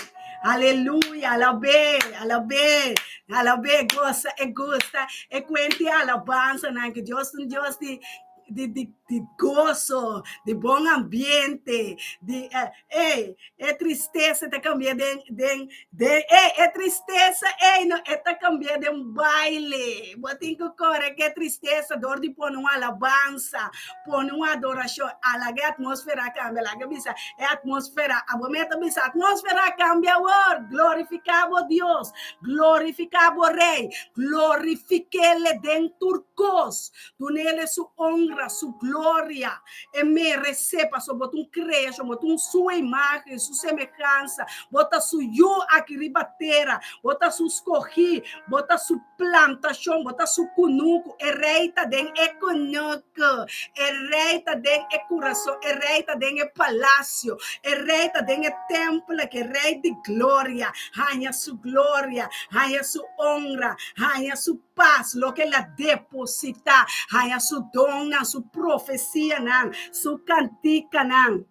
Aleluya! Alab'é, alab'é, alab'é. Gosa e gusta e kuenta e alabansanan ku Dios ta un Dios di di di di goso, di bon ambiente, di ey, e tristesa ta kambia den den den ey, e tristesa ey no e ta kambia den baile. Bo tin ku kore ku e tristesa dor di pone un alabansa, pone un adorashon, a laga e atmósfera kambia, laga bisa e atmósfera, abo mes ta bisa atmósfera kambia awor, glorifiká bo Dios, glorifiká bo Rei, glorifik'Ele den tur kos. Dun'El su honra, su gloria. E meresé, pasobra bo ta un kreashon, bo ta un su imágen, su semehansa. Bo ta su yu aki riba tera, bo ta su skogí, bo ta su plantashon, bo ta su kunuku. E Rei ta den e kunuku, e Rei ta den e kurason, e Rei ta den e palasio, e Rei ta den e tèmpel aki, e Rei di gloria. Haña su gloria, haña su honra, haña su pas, loke el a depositá, haña su donnan, su profesianan, su kantikanan.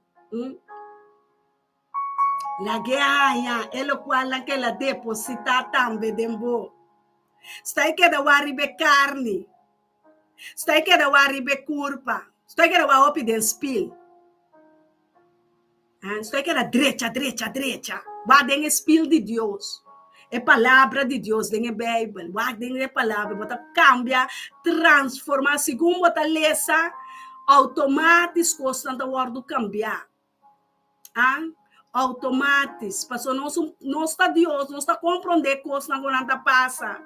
Lag'é haña e lokualnan ku el a depositá tambe den bo. Sta e keda wak riba e karni, sta e keda wak riba e kurpa, sta e keda wak hopi den spil. Anto e keda drecha, drecha, drecha. Wak den e spil di Dios, e Palabra di Dios den e Bijbel. Wak den e Palabra, bo ta kambia, transforma. Segun bo ta lesa, outomatis kosnan ta wòrdu kambiá. A, outomatis. Pasobra nos, nos ta Dios, nos ta komprondé kosnan ku nan ta pasa.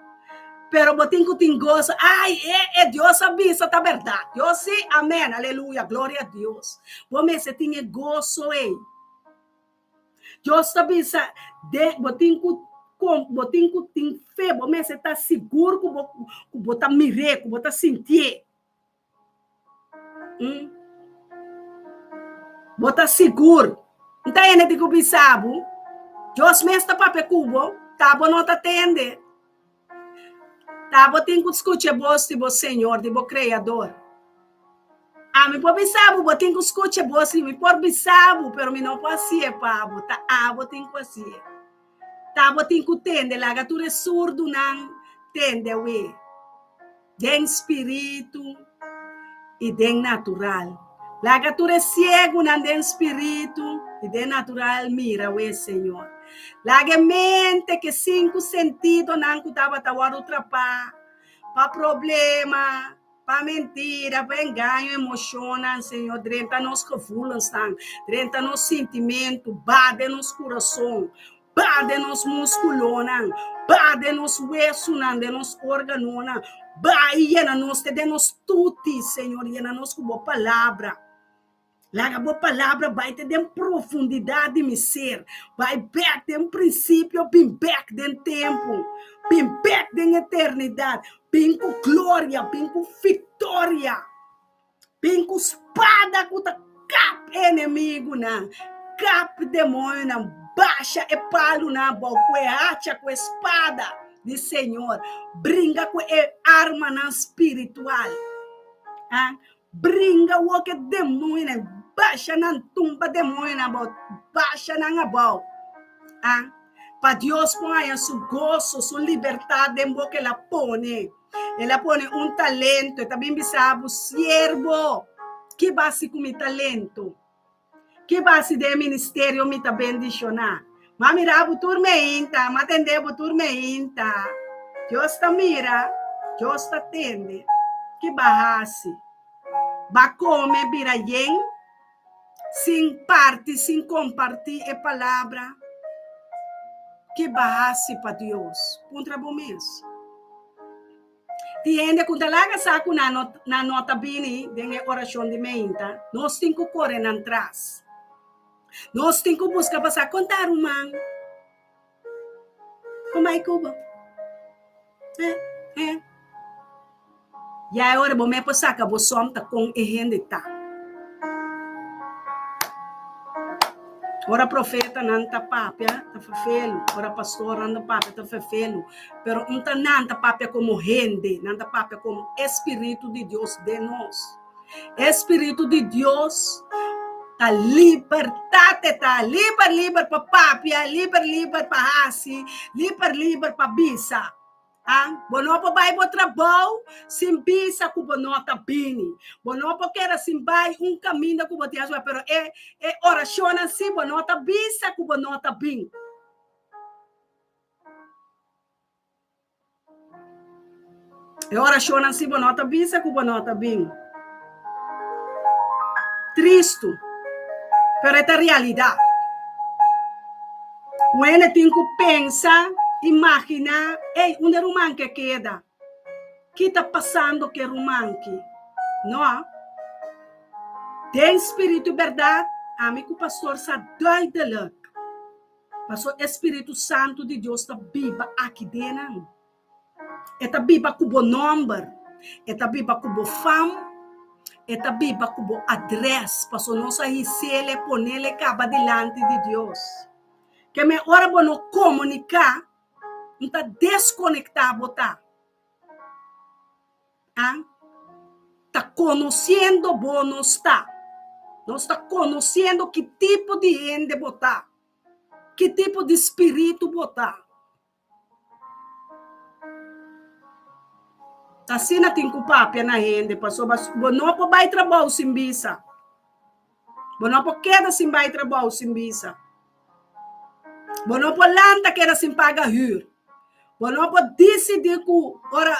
Pero bo tin ku tin goso. Ai, e, e Dios a bisa ta bèrdat. Dios si, amèn, aleluya, gloria a Dios. Bo mester tin e goso ei. Dios ta bisa, de, bo tin ku bo tin ku tin fe, bo mester ta sigur ku bo ku bo ta mir'é, ku bo ta sintié. Mm. Bo ta sigur. N ta hende di ku bisa bo, Dios mes ta papia ku bo, ta bo no ta tende. Ta bo tin ku skucha e bos di bo Señor, di bo Kreador. Ami por bisa bo, bo tin ku skucha e bos di mi por bisa bo, pero mi no por hasié pa bo, ta abo tin ku hasié. Ta bo tin ku tende, laga tur e surdunan tende awe. Den spiritu i den natural. Laga tur e siegunan den spiritu i den natural mira we, Señor. Laga e mente ke sinku sentidonan ku tabata wòrdu trapá pa problema, pa mentira, pa engaño, emoshonnan, Señor, drenta nos gevoelensnan, drenta nos sintimentu, ba den nos kurason. Ba den nos muskulonan, ba den nos wesunan, den nos organonan, ba i yena nos te den nos tuti, Señor, yena nos ku bo palabra. Laga bo palabra bai te den profundidat di mi ser, bai bek den prinsipio, bin bek den tempu, bin bek den eternidat, bin ku gloria, bin ku viktoria. Bin ku spada ku ta kap enemigunan, kap demoñonan, basha e palunan abou ku e hacha, ku e spada di Señor, bringa ku e armanan spiritual. Ah, bringa wou ku e demoñonan, basha nan, tumba demoñonan abou, basha nan abou. Ah, pa Dios por haña su goso, su libertat den bo ku el a pone. El a pone un talento, e ta bin bisa bo, Siervo, ki basi ku mi talento? Ki basi den e ministerio mi ta bendishoná? M'a mira bo tur meinta, m'a tende bo tur meinta. Dios ta mira, Dios ta tende. Ki b'a hasi? B'a kome bira yen? Sin parti, sin kompartí e palabra, ke bo a hasi pa Dios? Puntra bo mes. Tin hende ku ta laga sa ku nan no nan no ta bini den e orashon di meinta, nos tin ku kore nan tras. Nos tin ku buska pa sa kon ta ruman. Kon bai ku bo? Eh, eh. Ya e ora bo mes por saka bo som ta kon e hende ta. Ora profetanan ta papia ta ferfelu, ora pastornan ta papia ta ferfelu, pero un ta nan ta papia komo hende, nan ta papia komo e spiritu di Dios den nos. E spiritu di Dios ta libertat, e ta liber liber pa papia, liber liber pa hasi, liber liber pa bisa. A Bo no por bai bo trabou sin bisa ku bo no ta bini. Bo no por keda sin bai un kaminda ku bo tin hasi, pero e e orashonnan si bo no ta bisa ku bo no ta bin. E orashonnan si bo no ta bisa ku bo no ta bin. Tristu, pero e ta realidat. Wende tin ku pensa, imaginá, Ey, unda e ruman ke keda? Ki ta pasando ku e ruman ki? No. Den spiritu i bèrdat, ami ku pastor sa duidelik, pasobra e Spiritu Santu di Dios ta biba aki den nan. E ta biba ku bo nòmber, e ta biba ku bo fam, e ta biba ku bo adrès, pasobra nos a his'el e pon'el e kaba dilanti di Dios. Ke men ora bo no komuniká, un ta deskonektá bo ta. A Ta konosiendo bo nos ta. Nos ta konosiendo ki tipo di hende bo ta, ki tipo di spiritu bo ta. Asina tin ku papia na hende pasobra bo no por bai trabou sin bisa. Bo no por keda sin bai trabou sin bisa. Bo no por lanta keda sin paga hür. Bo no por disidí ku ora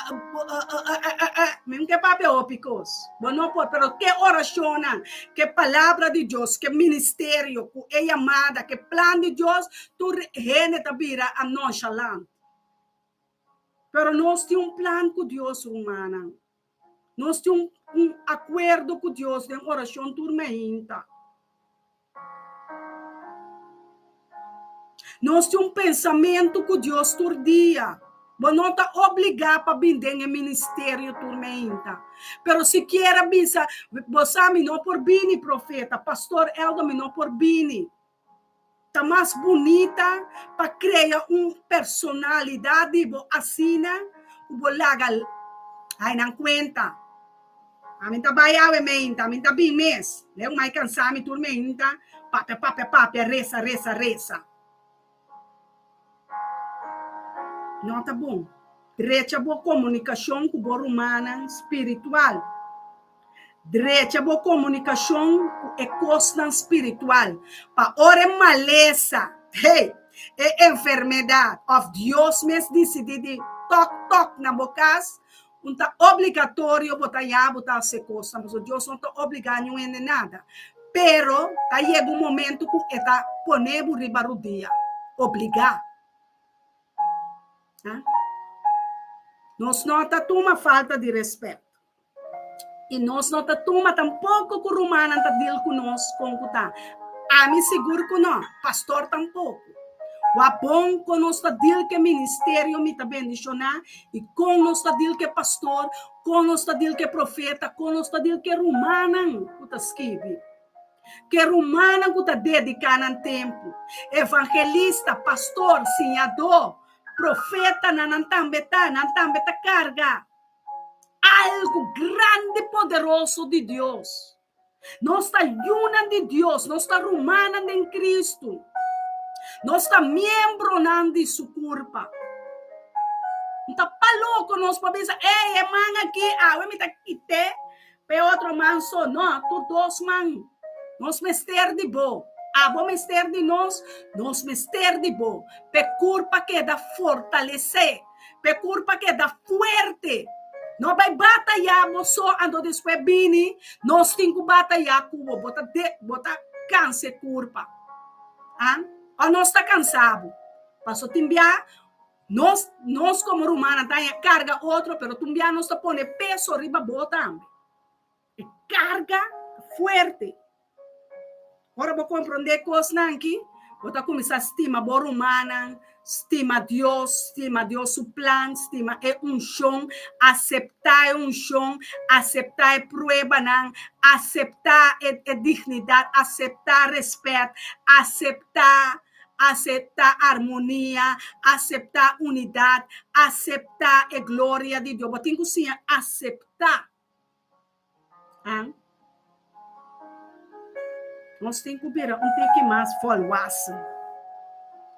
mi no ke papia hopi kos. Bo no por, pero ke orashonnan, ke palabra di Dios, ke ministerio, ku e yamada, ke plan di Dios, Tur hende ta bira a nonchalant. Pero nos tin un plan ku Dios, rumannan. Nos tin un, un akuerdo ku Dios den orashon tur meinta. Nos tin un pensamentu ku Dios tur dia. Bo no ta obligá pa bin den e ministerio tur meinta. Pero si kier a bisa, bo sa mi no por bini, profeta, pastor, elder, mi no por bini. Ta mas bunita pa krea un personalidat di bo asina ku bo laga hay nan kuenta. Ami ta bai awe meinta, ami ta bin mes. Leu mai kansa mi tur meinta, papia, papia, papia, resa, resa, resa. No ta bon. Drecha bo komunikashon ku bo rumannan spiritual. Drecha bo komunikashon ku e kosnan spiritual pa ora e malesa, hey, e enfermedat òf Dios mes disidí di tòk tòk na bo kas, un ta obligatorio bo ta ya bo ta hasi e kosnan pasobra Dios no ta obligá niun hende nada. Pero ta yega un momento ku e ta pone bo riba rudia, obligá. Nos no ta tuma falta di rèspèt. I nos no ta tuma tampoko ku rumannan ta deal ku nos kon ku ta. Ami sigur ku no, pastor tampoko. Wak bon kon nos ta deal ku e ministerio mi ta bendishoná i kon nos ta deal ku e pastor, kon nos ta deal ku e profeta, kon nos ta deal ku e rumannan ku ta skibi. Ku e rumannan ku ta dediká nan tempu. Evangelista, pastor, siñadó, profetanan nan tambe ta, nan tambe ta karga. Algu grandi poderoso di Dios. Nos ta yunan di Dios, nos ta rumannan den Cristo. Nos ta miembronan di su curpa. No ta pa loco nos por bisa, ey, e man aki, awe mi ta kite p'e otro man so. No, tur dos man. Nos mester di bo. Abo mester di nos, nos mester di bo. P'e curpa keda fortalece. P'e kurpa keda fuerte. No bai batayá bo so anto despues bini nos tin ku batayá ku bo. Bo ta de, bo ta. kansa e kurpa. Ah, òf nos ta kansa bo? Paso tin bia nos nos komo rumannan ta haña karga otro, pero tin bia nos ta pone peso riba bo tambe. E karga ta fuerte. Ora bo komprondé kosnan aki, bo ta kuminsá stima bo rumannan, stima Dios, stima Dios su plan, stima e unshon, aseptá e unshon, aseptá e pruebanan, aseptá e e dignidat, aseptá rèspèt, aseptá aseptá armonia, aseptá unidat, aseptá e gloria di Dios. Bo tin ku siña aseptá. An. Nos tin ku bira un tiki mas volwassen.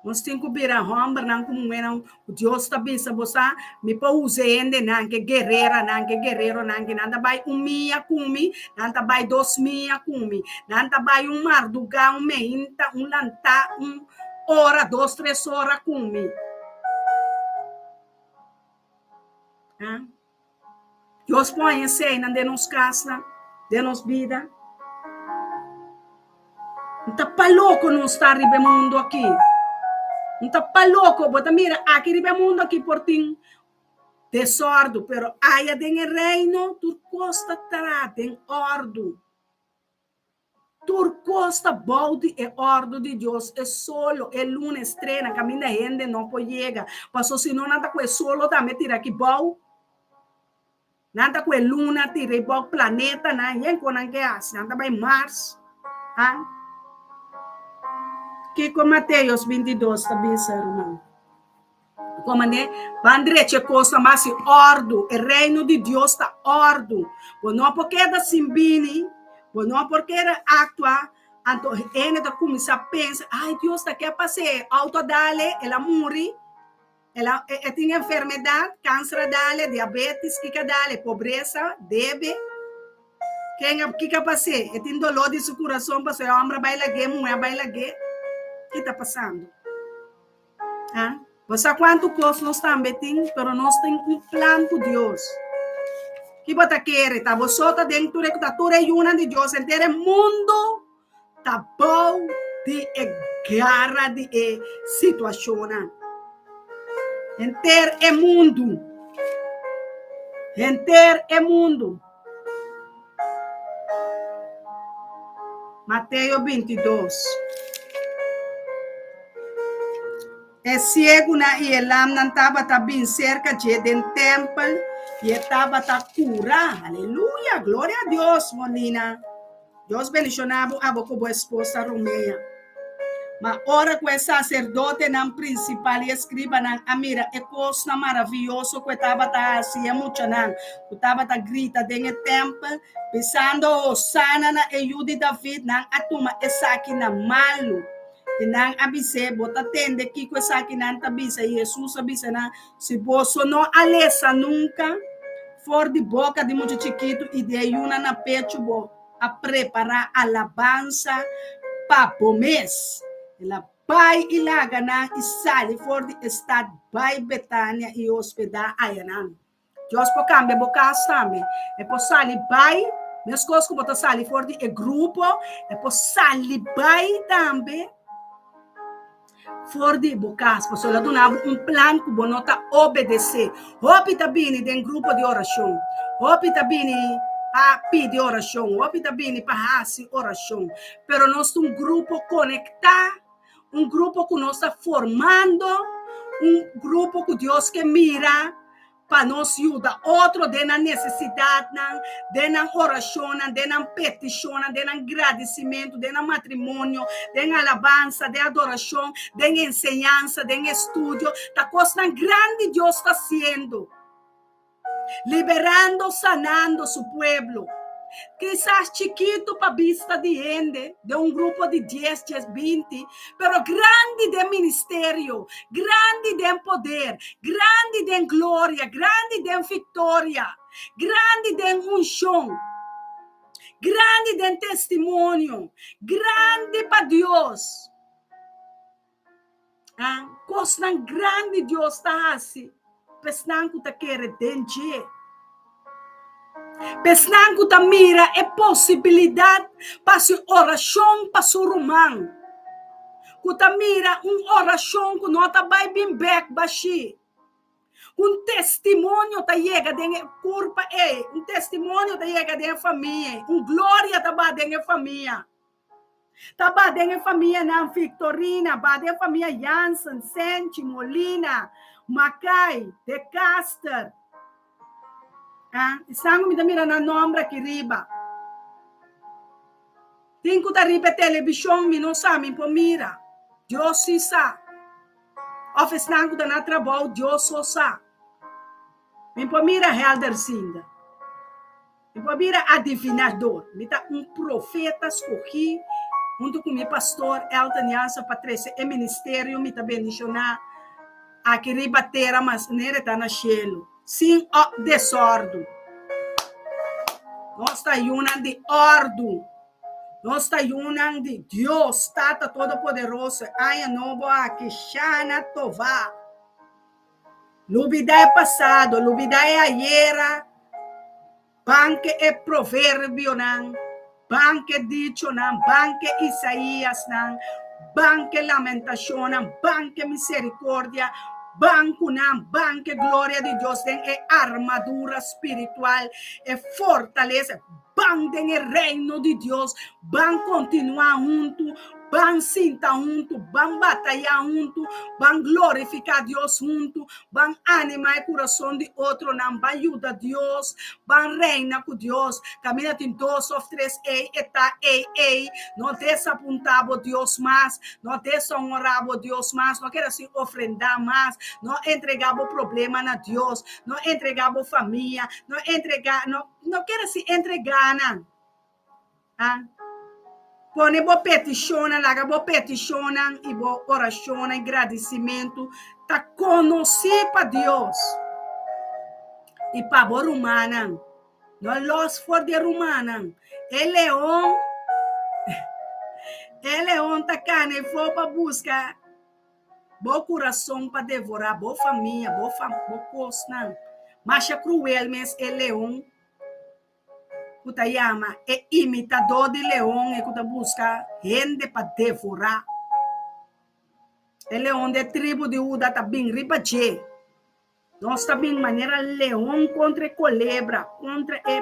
Nos tin ku bira hòmbernan ku muhénan ku Dios ta bisa, Bo sa, mi por usa e hendenan, ke guereranan, ke guereronan, ke nan ta bai un mia ku mi, nan ta bai dos mia ku mi, nan ta bai un mardugá, un meinta, un lantá, un ora, dos, tres ora ku mi. An. Dios por haña eseinan den nos kasnan, den nos bida. No ta pa loko nos ta riba e mundu aki. No ta pa loko. Bo ta mira aki riba e mundu aki por tin desòrdu, pero aya den e reino tur kos ta traha den òrdu. Tur kos ta bou di e òrdu di Dios, e solo, e luna, e streanan, kaminda hende no por yega. Paso si no nan ta ku e solo tambe tira aki bou. Nan ta ku e luna tira ei bou, planetanan, yen kon nan ke hasi? Nan ta bai Mars. Ha? Kiko Mateos bintidos ta bisa, ruman? Komand'é, Ban drecha e kosnan, ban hasi òrdu. E Reino di Dios ta òrdu. Bo no por keda sin bini, bo no por keda aktua. Anto hende ta kuminsá pensa, Ai Dios, ta ke pas'é? E outo a dale, el a muri, el a e tin enfermedat, kanser a dale, diabetes, kiko a dale, pobresa, debe. Ken a kiko a pas'é? E tin doló di su kurason pasobra e hòmber a bai lag'é, muhé a bai lag'é. Ki ta pasando? Ha? Bo sa kuantu kos nos tambe tin, pero nos tin un plan ku Dios. Ki bo ta kere? Ta bo so ta den tur e ta tur e yunan di Dios, henter e mundu ta bou di e gara di e situashonnan. Henter e mundu. Henter e mundu. Mateo bintidos. E siegunan i e lamnan tabata bin serka dje den tèmpel i e tabata kura. Aleluya! Gloria a Dios, Molina. Dios bendishoná bo abo ku bo esposa Romea. Ma ora ku e saserdotenan prinsipal i eskribanan a mira e kosnan maravioso ku e tabata hasi e muchanan ku tabata grita den e tèmpel, bisando, Hosana na e Yu di David, nan a tuma esaki na malu. I nan a bis'é, Bo ta tende kiko esakinan ta bisa? I Hesus a bisa nan, Si boso no a lesa nunka, for di boka di mucha chikitu i di e yunan na pechu bo a prepará alabansa pa bo mes. El a bai i laga nan i sali for di e stat bai Betania i hospedá ayanan. Dios por kambia bo kas tambe. E por sali bai, meskos ku bo ta sali for di e grupo, e por sali bai tambe. For di bo kas, pasobra el a duna bo un plan ku bo no ta obedesé. Hopi ta bini den grupo di orashon, hopi ta bini pa pidi orashon, hopi ta bini pa hasi orashon, pero nos ta un grupo konektá, un grupo ku nos ta formando, un grupo ku Dios ke mira. pa nos yuda otro den nan nesesidatnan, den nan orashonnan, den nan petishonnan, den nan gradisimentu, den nan matrimonio, den alabansa, den adorashon, den enseñansa, den estudio. Ta kosnan grandi Dios ta hasiendo, liberando, sanando su pueblo. Kisas chikitu pa bista di hende, den un grupo di dies, dies, binti, pero grandi den ministerio, grandi den poder, grandi den gloria, grandi den viktoria, grandi den unshon, grandi den testimonio, grandi pa Dios. Ah, kosnan grandi Dios ta hasi pa esnan ku ta kere den dje. Pa esnan ku ta mira e posibilidat pa hasi orashon pa su ruman, ku ta mira un orashon ku no ta bai bin bèk bashí, ku un testimonio ta yega den e kurpa ei, un testimonio ta yega den e famia ei, un gloria ta baha den e famia. Ta ba den e famianan Victorina, ba den e famia Jansen, Senchi, Molina, Mackay, De Caster. Ah, esnan ku mi ta mira nan nomber aki riba. Tin ku ta riba e televishon, mi no sa, mi por mira. Dios si sa. Of esnan ku ta na trabou, Dios so sa. Mi por mira helderziende. Mi por bira adivinador. Mi ta un profeta skogí huntu ku mi pastor Elton Jansen pa trese e ministerio mi ta bendishoná aki riba tera manera e ta na shelu, sin desòrdu. Nos ta yunan di òrdu. Nos ta yunan di Dios Tata Todopoderoso. E aña nobo aki, Shana Tová. Lubidá e pasado, lubidá e ayera, ban ke e proverbionan, ban ke dichonan, ban ke Isaíasnan, ban ke Lamentashonnan, ban ke miserikordia, ban ku nan, ban ke gloria di Dios den e armadura spiritual, e fortalesa, ban den e reino di Dios, ban kontinuá huntu, Ban sinta huntu, ban batayá huntu, ban glorifiká Dios huntu, ban animá e kurason di otronan, ban yuda Dios, ban reina ku Dios. Kaminda tin dos òf tres ei, e ta ei ei. No desapuntá bo Dios mas, no desonrá bo Dios mas, no keda sin ofrendá mas, no entregá bo problema na Dios, no entregá bo famia, no entregá, no, no keda sin entregá nan. A Pone bo petishonnan, laga bo petishonnan i bo orashonnan i gradisimentu ta konosí pa Dios i pa bo rumannan. No lòs for di e rumannan. E leon, e leon ta kana efó pa buska bo kurason pa devorá bo famia, bo fam, bo kosnan. Masha kruel mes e leon. ku ta yama e imitadó di leon, e ku ta buska hende pa devorá. E leon di e tribu di Huda ta bin riba dje. Nos ta bin manera leon kontra e kolebra, kontra e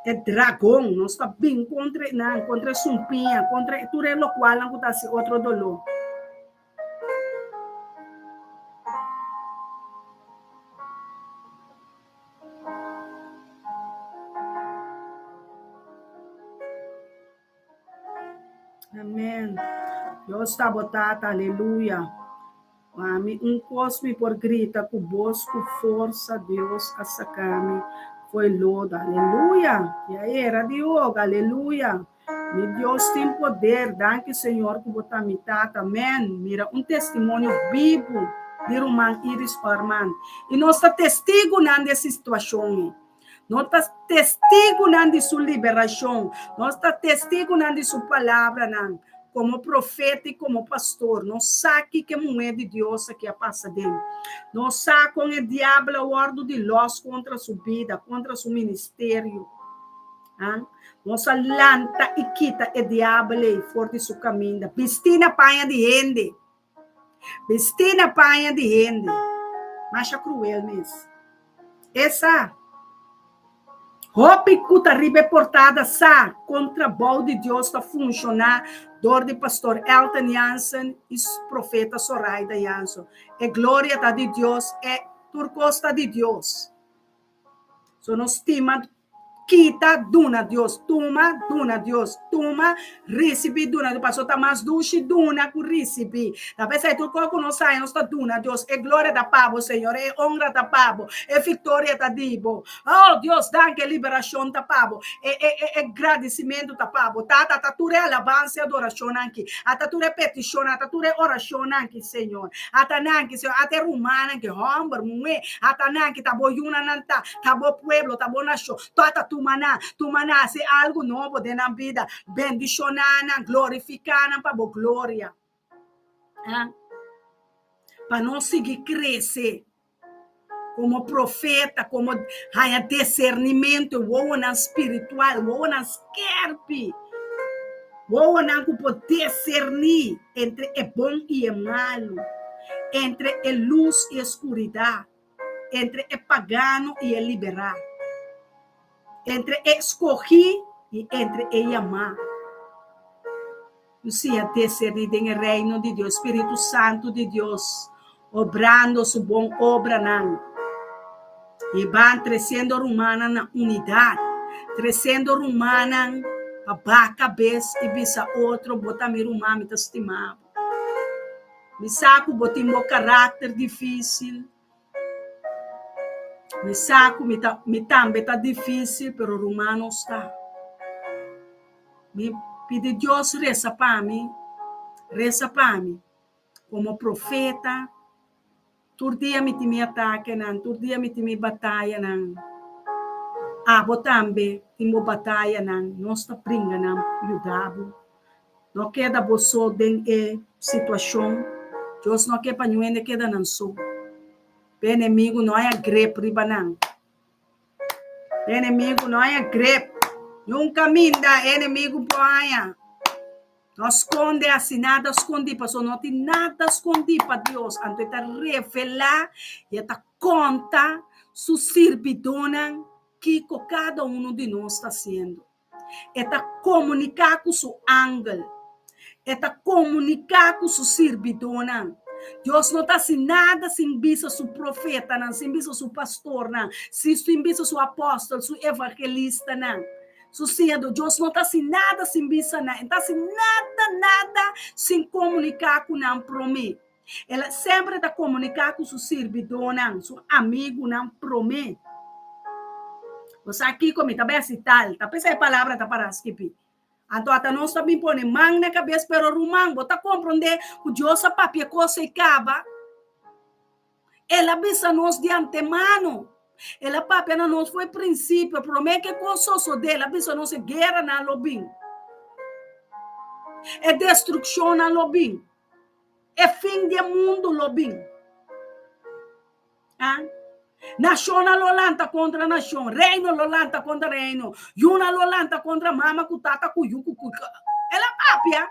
e dragon. Nos ta bin kontra nan, kontra e sumpiña, kontra tur e lokualnan ku ta hasi otro doló. Amen. Dios ta bo tata, aleluya. Ami un kos mi por grita ku bos ku forsa Dios a saka mi fo'i lodo, aleluya. Ya era di hoga, aleluya. Mi Dios tin poder, danki Señor ku bo ta mi tata, amen. Mira un testimonio bibu di ruman Iris Orman. I nos ta testigunan di e situashon ei. Nos ta testigunan di su liberashon. Nos ta testigunan di su palabranan. Komo profeta i komo pastor, nos sa kiko e muhé di Dios aki a pasa den. Nos sa kon e diabel a wòrdu di lòs kontra su bida, kontra su ministerio. Nos a lanta i kita e diabel ei for di su kaminda. Bistí na paña di hende. Bistí na paña di hende. Masha kruel mes. E sa. Hopi ku ta riba e portada sa kon trabou di Dios ta funshoná dor di Pastor Elton Jansen i Profeta Soraida Jansen. E gloria ta di Dios, e tur kos ta di Dios. So nos stima kita duna Dios, tuma duna Dios, tuma risibi duna Dios, pasobra ta mas dushi duna ku risibi. Ta p'esei tur kos ku nos haña nos ta duna Dios. E gloria ta pa bo, Señor, e honra ta pa bo, e viktoria ta di bo. Oh Dios, danki, e liberashon ta pa bo, e e e e gradisimentu ta pa bo. Tata, ta tur e alabansa i adorashonnan aki, ata tur e petishonnan, ata tur e orashonnan aki, Señor. Ata nan ki, Señor, ata e rumannan ki, hòmber, muhé, ata nan ki ta bo yunan nan ta, ta bo pueblo, ta bo nashon. Tata, tuma nan, tuma nan, hasi algu nobo den nan bida. Bendishoná nan, glorifiká nan pa bo gloria. Pa nos sigui krese. Komo profeta, komo haña disernimentu, wowonan spiritual, wowonan skèrpi, wowonan ku por diserní entre e bon i e malu, entre e lus i e skuridat, entre e pagano i e liberá, entre e skogí i entre e yamá. Lucia deserní den e Reino di Dios, Spiritu Santu di Dios obrando su bon obranan i ban tresiendo rumannan na unidat, tresiendo rumannan pa baha kabes i bisa otro, Bo ta mi ruman, mi ta stima bo. Mi sa ku bo tin bo karakter difísil, mi sa ku mi ta mi tambe ta difísil, pero ruman nos ta. Mi pidi Dios resa pa mi, resa pa mi komo profeta. Tur dia mi tin mi atakenan, tur dia mi tin mi batayanan. Abo tambe tin bo batayanan, nos ta bringa nan yuda bo. No keda bo so den e situashon. Dios no ke pa niun hende keda nan so. P'e enemigu no haña grep riba nan. Enemigu no haña grep. Niun kaminda enemigu por haña. No skonde hasi nada skondí, pasobra no tin nada skondí pa Dios. Anto e ta revelá i e ta konta su sirbidónan kiko kada unu di nos ta hasiendo. E ta komuniká ku su angel. E ta komuniká ku su sirbidónan. Dios no ta hasi nada sin bisa su profetanan, sin bisa su pastornan, sin bisa su apòstel, su evangelistanan, su siñadó. Dios no ta hasi nada sin bisa nan. E no ta hasi nada, nada sin komuniká ku nan promé. El a semper ta komuniká ku su sirbidónan, su amigunan promé. Bo sa kiko mi ta bai hasi tal, ta p'esei e palabra ta pará skibí. Anto ata nos ta bin pone man na kabes, pero ruman, bo ta komprondé ku Dios a papia kos ei kaba? El a bisa nos di antemano. El a papia na nos for e prinsipio, promé ku e kos sosodé, el a bisa nos e gueranan lo bin, e destrukshonnan lo bin. E fin di e mundu lo bin. Ah? Nashonnan lo lanta kontra nashon, reino lo lanta kontra reino, yunan lo lanta kontra mama ku tata ku yu ku ku. El a papia.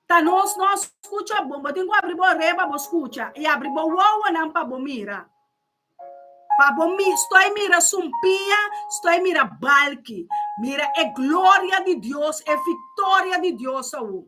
Ta nos no a skucha bon. Bo tin ku abri bo orea pa bo skucha i abri bo wowonan pa bo mira. Pa bo mi stoi mira sumpia, stoi mira balki. Mira e gloria di Dios, e viktoria di Dios awo.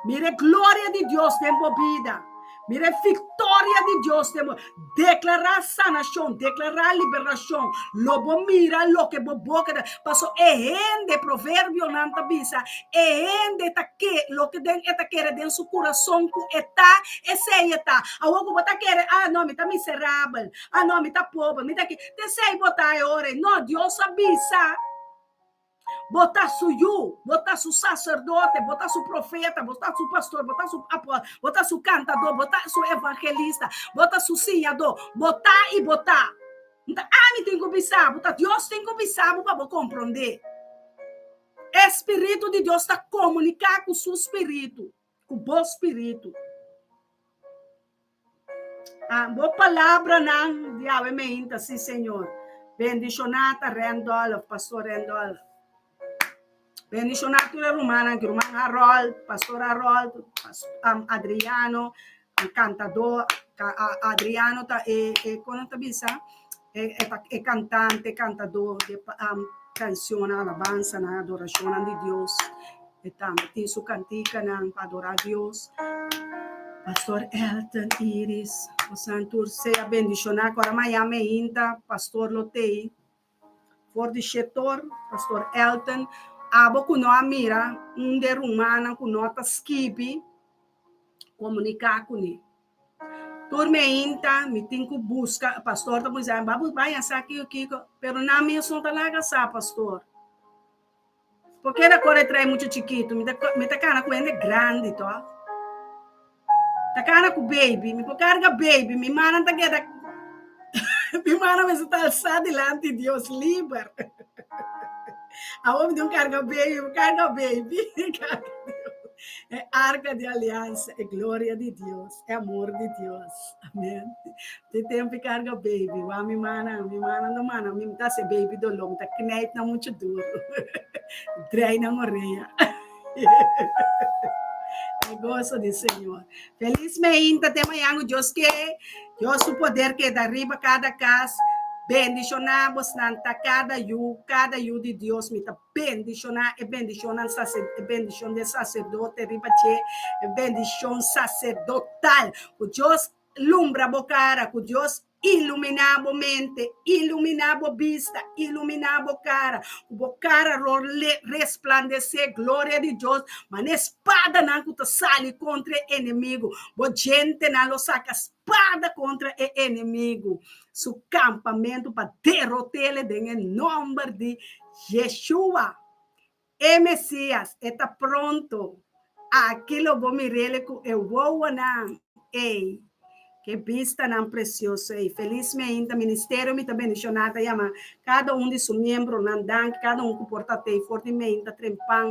Mira e gloria di Dios den bo bida. Mira e victoria di Dios den bo. Declara sanacion, declara liberacion. Lo bo mira loke bo boca ta. Paso e hende, proverbionan ta bisa, e hende ta ke loke den e ta kere den su curason cu e ta, esey e ta. Awor cu bo ta kere, ah no, mi ta miserabel, ah no, mi ta pober, mi ta ki, t'esey bo ta e ora ey. No, Dios a bisa. Bo ta su yu, bo ta su saserdote, bo ta su profeta, bo ta su pastor, bo ta su apòstel, bo ta su kantadó, bo ta su evangelista, bo ta su siñadó, bo ta i bo ta. N ta ami tin ku bisa bo, ta Dios tin ku bisa bo pa bo komprondé. E spiritu di Dios ta komuniká ku su spiritu, ku bo spiritu. Ah, bo palabranan di awe meinta, sí Señor. Bendishoná ta Randolph, Pastor Randolph. Bendishoná tur e rumannan aki, ruman Harold, Pastor Harold, um, Adriano, e kantadó, Adriano ta e, e kon nan ta bisa? E, e, ta e kantante, kantadó di um, kanshonnan, alabansanan, adorashonnan di Dios. E tambe tin su kantikanan pa adorá Dios. Pastor Elton, Iris, bosan tur sea bendishoná. Ku ora mañan meinta pastor lo tei for di shetor, Pastor Elton. Abo ku no a mira un de rumannan ku no ta skibi, komuniká kuné. Tur meinta mi tin ku buska, pastor ta bisa, bai a sa kiko kiko, pero nan mes no ta laga sa, pastor. Por ke ta kore trae mucha chikitu? Mi ta mi ta kana ku hende grandi to. Ta kana ku baby, mi por karga baby, mi mannan ta keda mi mannan mester ta alsá dilanti Dios liber. Awor mi tin un karga baby, mi karga baby, karga Dios. E arka di aliansa, e gloria di Dios, e amor di Dios. Amen. Te tempu karga baby. Wa mi mana, mi mana no mana, mi ta se baby doló, mi ta knijp nan muchu duro. Drei nan orea. E goso di Señor. Felis meinta te mañan ku Dios ke. Dios su poder keda riba kada kas. Bendishoná bosnan ta kada yu, kada yu di Dios. Mi ta bendishoná e bendishonnan e bendishon di saserdote riba dje, e bendishon saserdotal. Ku Dios lumbra bo kara, ku Dios iluminá bo mente, iluminá bo bista, iluminá bo kara, ku bo kara lo resplandesé gloria di Dios, manera spadanan ku ta sali kontra e enemigu. Bo djentenan lo saka spada kontra e enemigu su kampamentu pa derot'é den e nòmber di Yeshua, e Mesias. E ta pronto. Aki lo bo mir'é ku e wowonan ei. Ke bistanan presioso ei. Felis meinta. Ministerio Mi Ta Bendishoná ta yama kada un di su miembronan danki, kada un ku por ta tei for di meinta trempan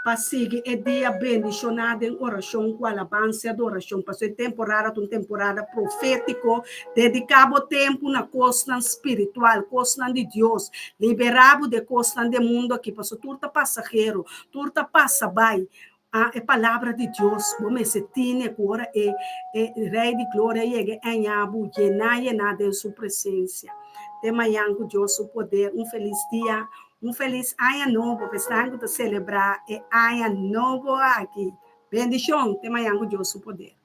pa sigui e dia bendishoná den orashon ku alabansa i adorashon. Pasobra e temporada ta un temporada profétiko. Dediká bo tempu na kosnan spiritual, kosnan di Dios. Liberá bo di e kosnan di e mundu akí, pasobra tur ta pasahero, tur ta pasa bai. A E palabra di Dios bo mester tine ku ora e e Rei di Gloria yega e haña bo yená yená den su presensia. Te mañan ku Dios su poder. Un felis dia, un felis aña nobo pa esnan ku ta selebrá e aña nobo aki. Bendishon! Te mañan ku Dios su poder.